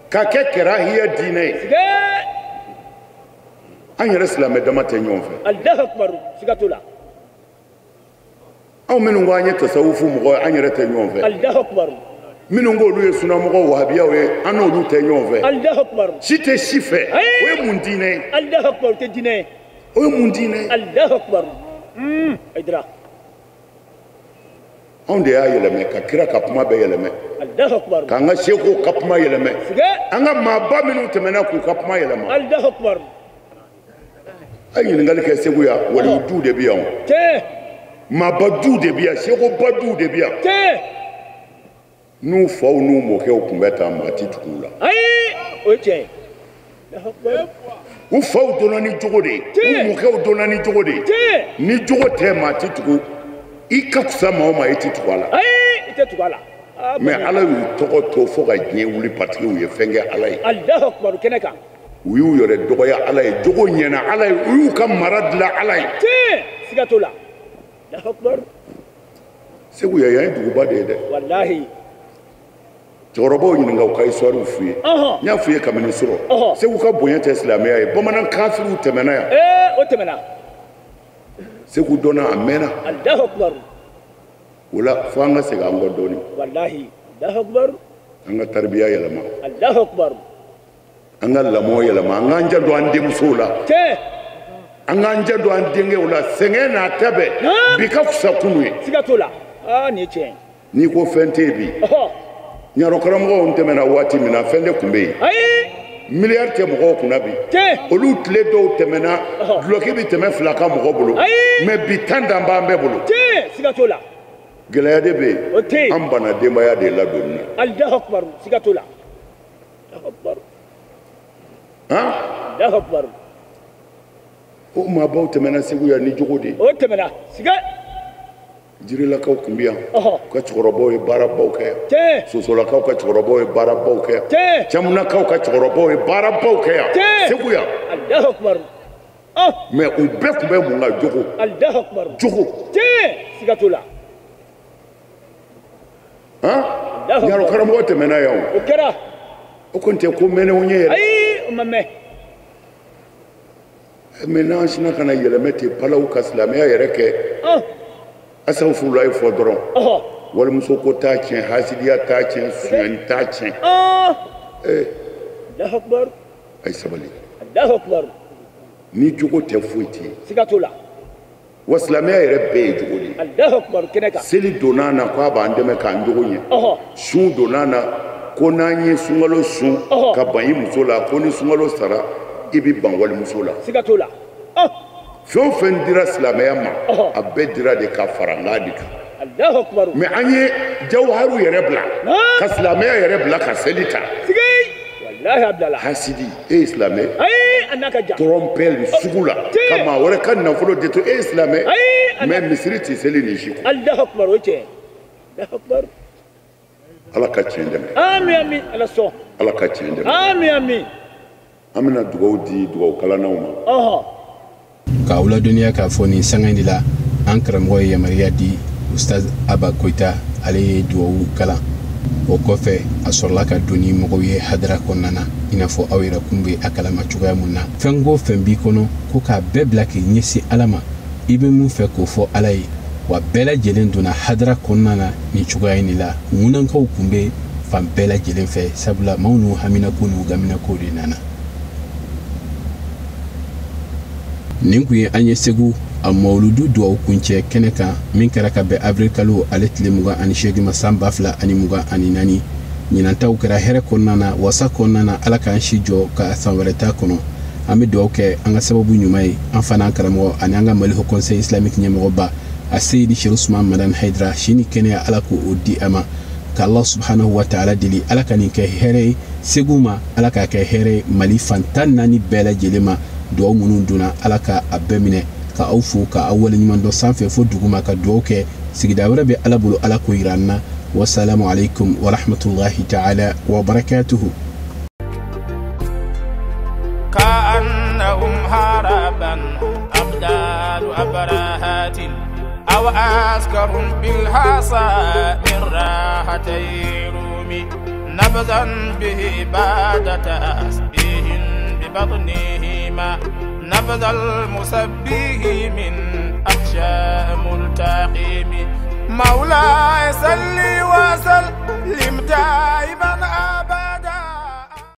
Ka kɛ kɛrahiya diinɛ ye. An yɛrɛ silamɛ dama tɛ ɲɔgɔn fɛ. Anw minnu ko an ye tasawufu mɔgɔ ye an yɛrɛ tɛ ɲɔgɔn fɛ. Minnu ko olu ye sunamɔgɔw wahabiyaw ye an n'olu tɛ ɲɔgɔn fɛ. Si tɛ si fɛ o ye mun diinɛ ye? O ye mun diinɛ ye? Anw de y'a yɛlɛmɛ ka kira ka kuma bɛɛ yɛlɛmɛ. K'an ka sekow ka kuma yɛlɛmɛ. An ka maaba minnu tɛmɛna k'u ka kuma yɛlɛma. A ye ɲininkali kɛ Segu yan walijuw de bɛ yan o. Maaba duw de bɛ yan sekoba duw de bɛ yan. N'u faw n'u mɔkɛw tun bɛ taa maa ti tugu u la. U faw donna ni jogo de ye u mɔkɛw donna ni jogo de ye ni jogo tɛ maa ti tugu i ka fisa maa o maa i ti tugu a la. Mais Ala y'u tɔgɔ to fo ka diɲɛ wuli parce que u ye fɛn kɛ Ala ye. U y'u yɛrɛ dɔgɔya Ala ye jogo ɲɛna Ala ye u y'u ka mara dilan Ala ye. Segu yan ye duguba de ye dɛ. Cɛkɔrɔbaw ɲininka u ka histoire f'u ye. N y'a f'u ye kabini sɔrɔ. Segu ka bonya tɛ silamɛya ye bamanan kafiriw tɛmɛna yan. Segu dɔnna a mɛnna. O la fo an ka segin an kɔ dɔɔnin. An ka taribiya yɛlɛma. An ka lamɔ yɛlɛma an k'an janto an denmusow la. An k'an janto an denkɛw la sɛgɛn n'a ta bɛɛ bi ka fisa kunu ye. N'i ko fɛn tɛ yen bi. Ɲarɔ karamɔgɔw tɛmɛna waati min na fɛn de tun bɛ yen. Miliyari tɛ mɔgɔw kunna bi. Olu tile dɔw tɛmɛna dulɔki bɛ tɛmɛ 2 kan mɔgɔ bolo. Mais bi 10 dan b'an bɛɛ bolo. Gɛlɛya de bɛ yen. An banna denbaya de ladonni na. Han? O maabaw tɛmɛna Segu yan ni jogo de ye. Jirilakaw tun bɛ yan u ka cɛkɔrɔbaw ye baarabaw kɛ yan Sosolakaw ka cɛkɔrɔbaw ye baarabaw kɛ yan Camunakaw ka cɛkɔrɔbaw ye baarabaw kɛ yan Segu yan. Mais u bɛɛ tun bɛ mun ka jogo. Jogo. Siga t'o la. Han? Yaro karamɔgɔ tɛmɛna yan o. O kɛra. O kɔni tɛ ko mɛnnenw ye yɛrɛ. Ayi, o ma mɛn. Mais n'an sinna ka na yɛlɛmɛ ten palaw ka silamɛya yɛrɛ kɛ. Asawufurulayi fɔ dɔrɔn. Walimuso ko t'a tiɲɛ, hasidiya t'a tiɲɛ, sonyani t'a tiɲɛ. Allahu akbar. A ye sabali. Allahu akbar. Ni jogo tɛ foyi tɛ yen. Siga t'o la. Wa silamɛya yɛrɛ bɛɛ ye jogo de ye. Allahu akbar kɛnɛ kan. Seli donna na k'a b'an dɛmɛ k'an jogo ɲɛ. Sun donna na ko n'an ye sunkalo sun ka ban i muso la, ko ni sunkalo sara i bɛ ban walimuso la. Siga t'o la. Fɛn o fɛn dira silamɛya ma, a bɛɛ dira de ka fara n k'a de kan. Allahu akbar. Mais an ye jawharu yɛrɛ bila, ka silamɛya yɛrɛ bila ka seli ta. Wallahi a bilala. Hasidi, e ye silamɛ. Ayi, a n'a ka jan. Tɔrɔnpɛli sugu la, ka maa wɛrɛ ka nafolo de to, e ye silamɛ. Ayi, mais misiri tɛ seli nin si kɔ. Allahu akbar, o ye tiɲɛ. Allahu akbar. Ala ka tiɲɛ dɛmɛ. Ami ami, Ala sɔn. Ala ka tiɲɛ dɛmɛ. Ami ami. An bɛna dugawu di dugawu kalannaw ma. K'aw ladɔnniya k'a fɔ nin sanga in de la, an karamɔgɔ ye yamaruya di Ustaz Aba Koyita, ale ye dugawu kalan. O kɔfɛ a sɔrɔla ka don ni mɔgɔw ye hadara kɔnɔna na, i n'a fɔ aw yɛrɛ kun bɛ a kalama cogoya mun na. Fɛn o fɛn b'i kɔnɔ ko k'a bɛɛ bila k'i ɲɛsin Ala ma, i bɛ mun fɛ k'o fɔ Ala ye. Wa bɛɛ lajɛlen donna hadara kɔnɔna na nin cogoya in de la. Ŋunankaw kun bɛ fan bɛɛ lajɛlen fɛ, sabula maaw n'u haminako n'u gaminako de nana. Nin kun ye an ye Segu a mawuludu duwawu kuncɛ kɛnɛ kan min kɛra ka bɛn avril kalo ale tile 28 ma san 2024. Ɲinantaw kɛra hɛrɛ kɔnɔna na, wasa kɔnɔna na. Ala k'an si jɔ ka san wɛrɛ ta kɔnɔ. An bɛ duwawu kɛ an ka sababu ɲuman ye, an fana an karamɔgɔ ani an ka Mali Haut Conseil islamique ɲɛmɔgɔba a Seyidi Cheikh Ousmane Madani Haidara, si ni kɛnɛya Ala k'o di a ma. Ka Allah subhanahu wa ta'ala deli Ala ka nin kɛ hɛrɛ ye Segu ma, Ala k'a kɛ hɛrɛ ye Mali fan 14 bɛɛ lajɛlen ma. Duwawu minnu donna Ala ka a bɛɛ minɛ. Ka aw fo ka aw waleɲuman dɔn sanfɛ fo duguma, ka duwawu kɛ. Sigida wɛrɛ bɛ Ala bolo, Ala k'o yira an na. Wasalamu alaikum wa rahmatullahi ta'ala wa barakatuhu. كأنهم هربا أبدال أبرهات أو أسكر بالحصى من راحتي رومي نبذا به بعد تسبيح ببطنهما نبذ المسبه من أحشاء ملتقيم. مولاي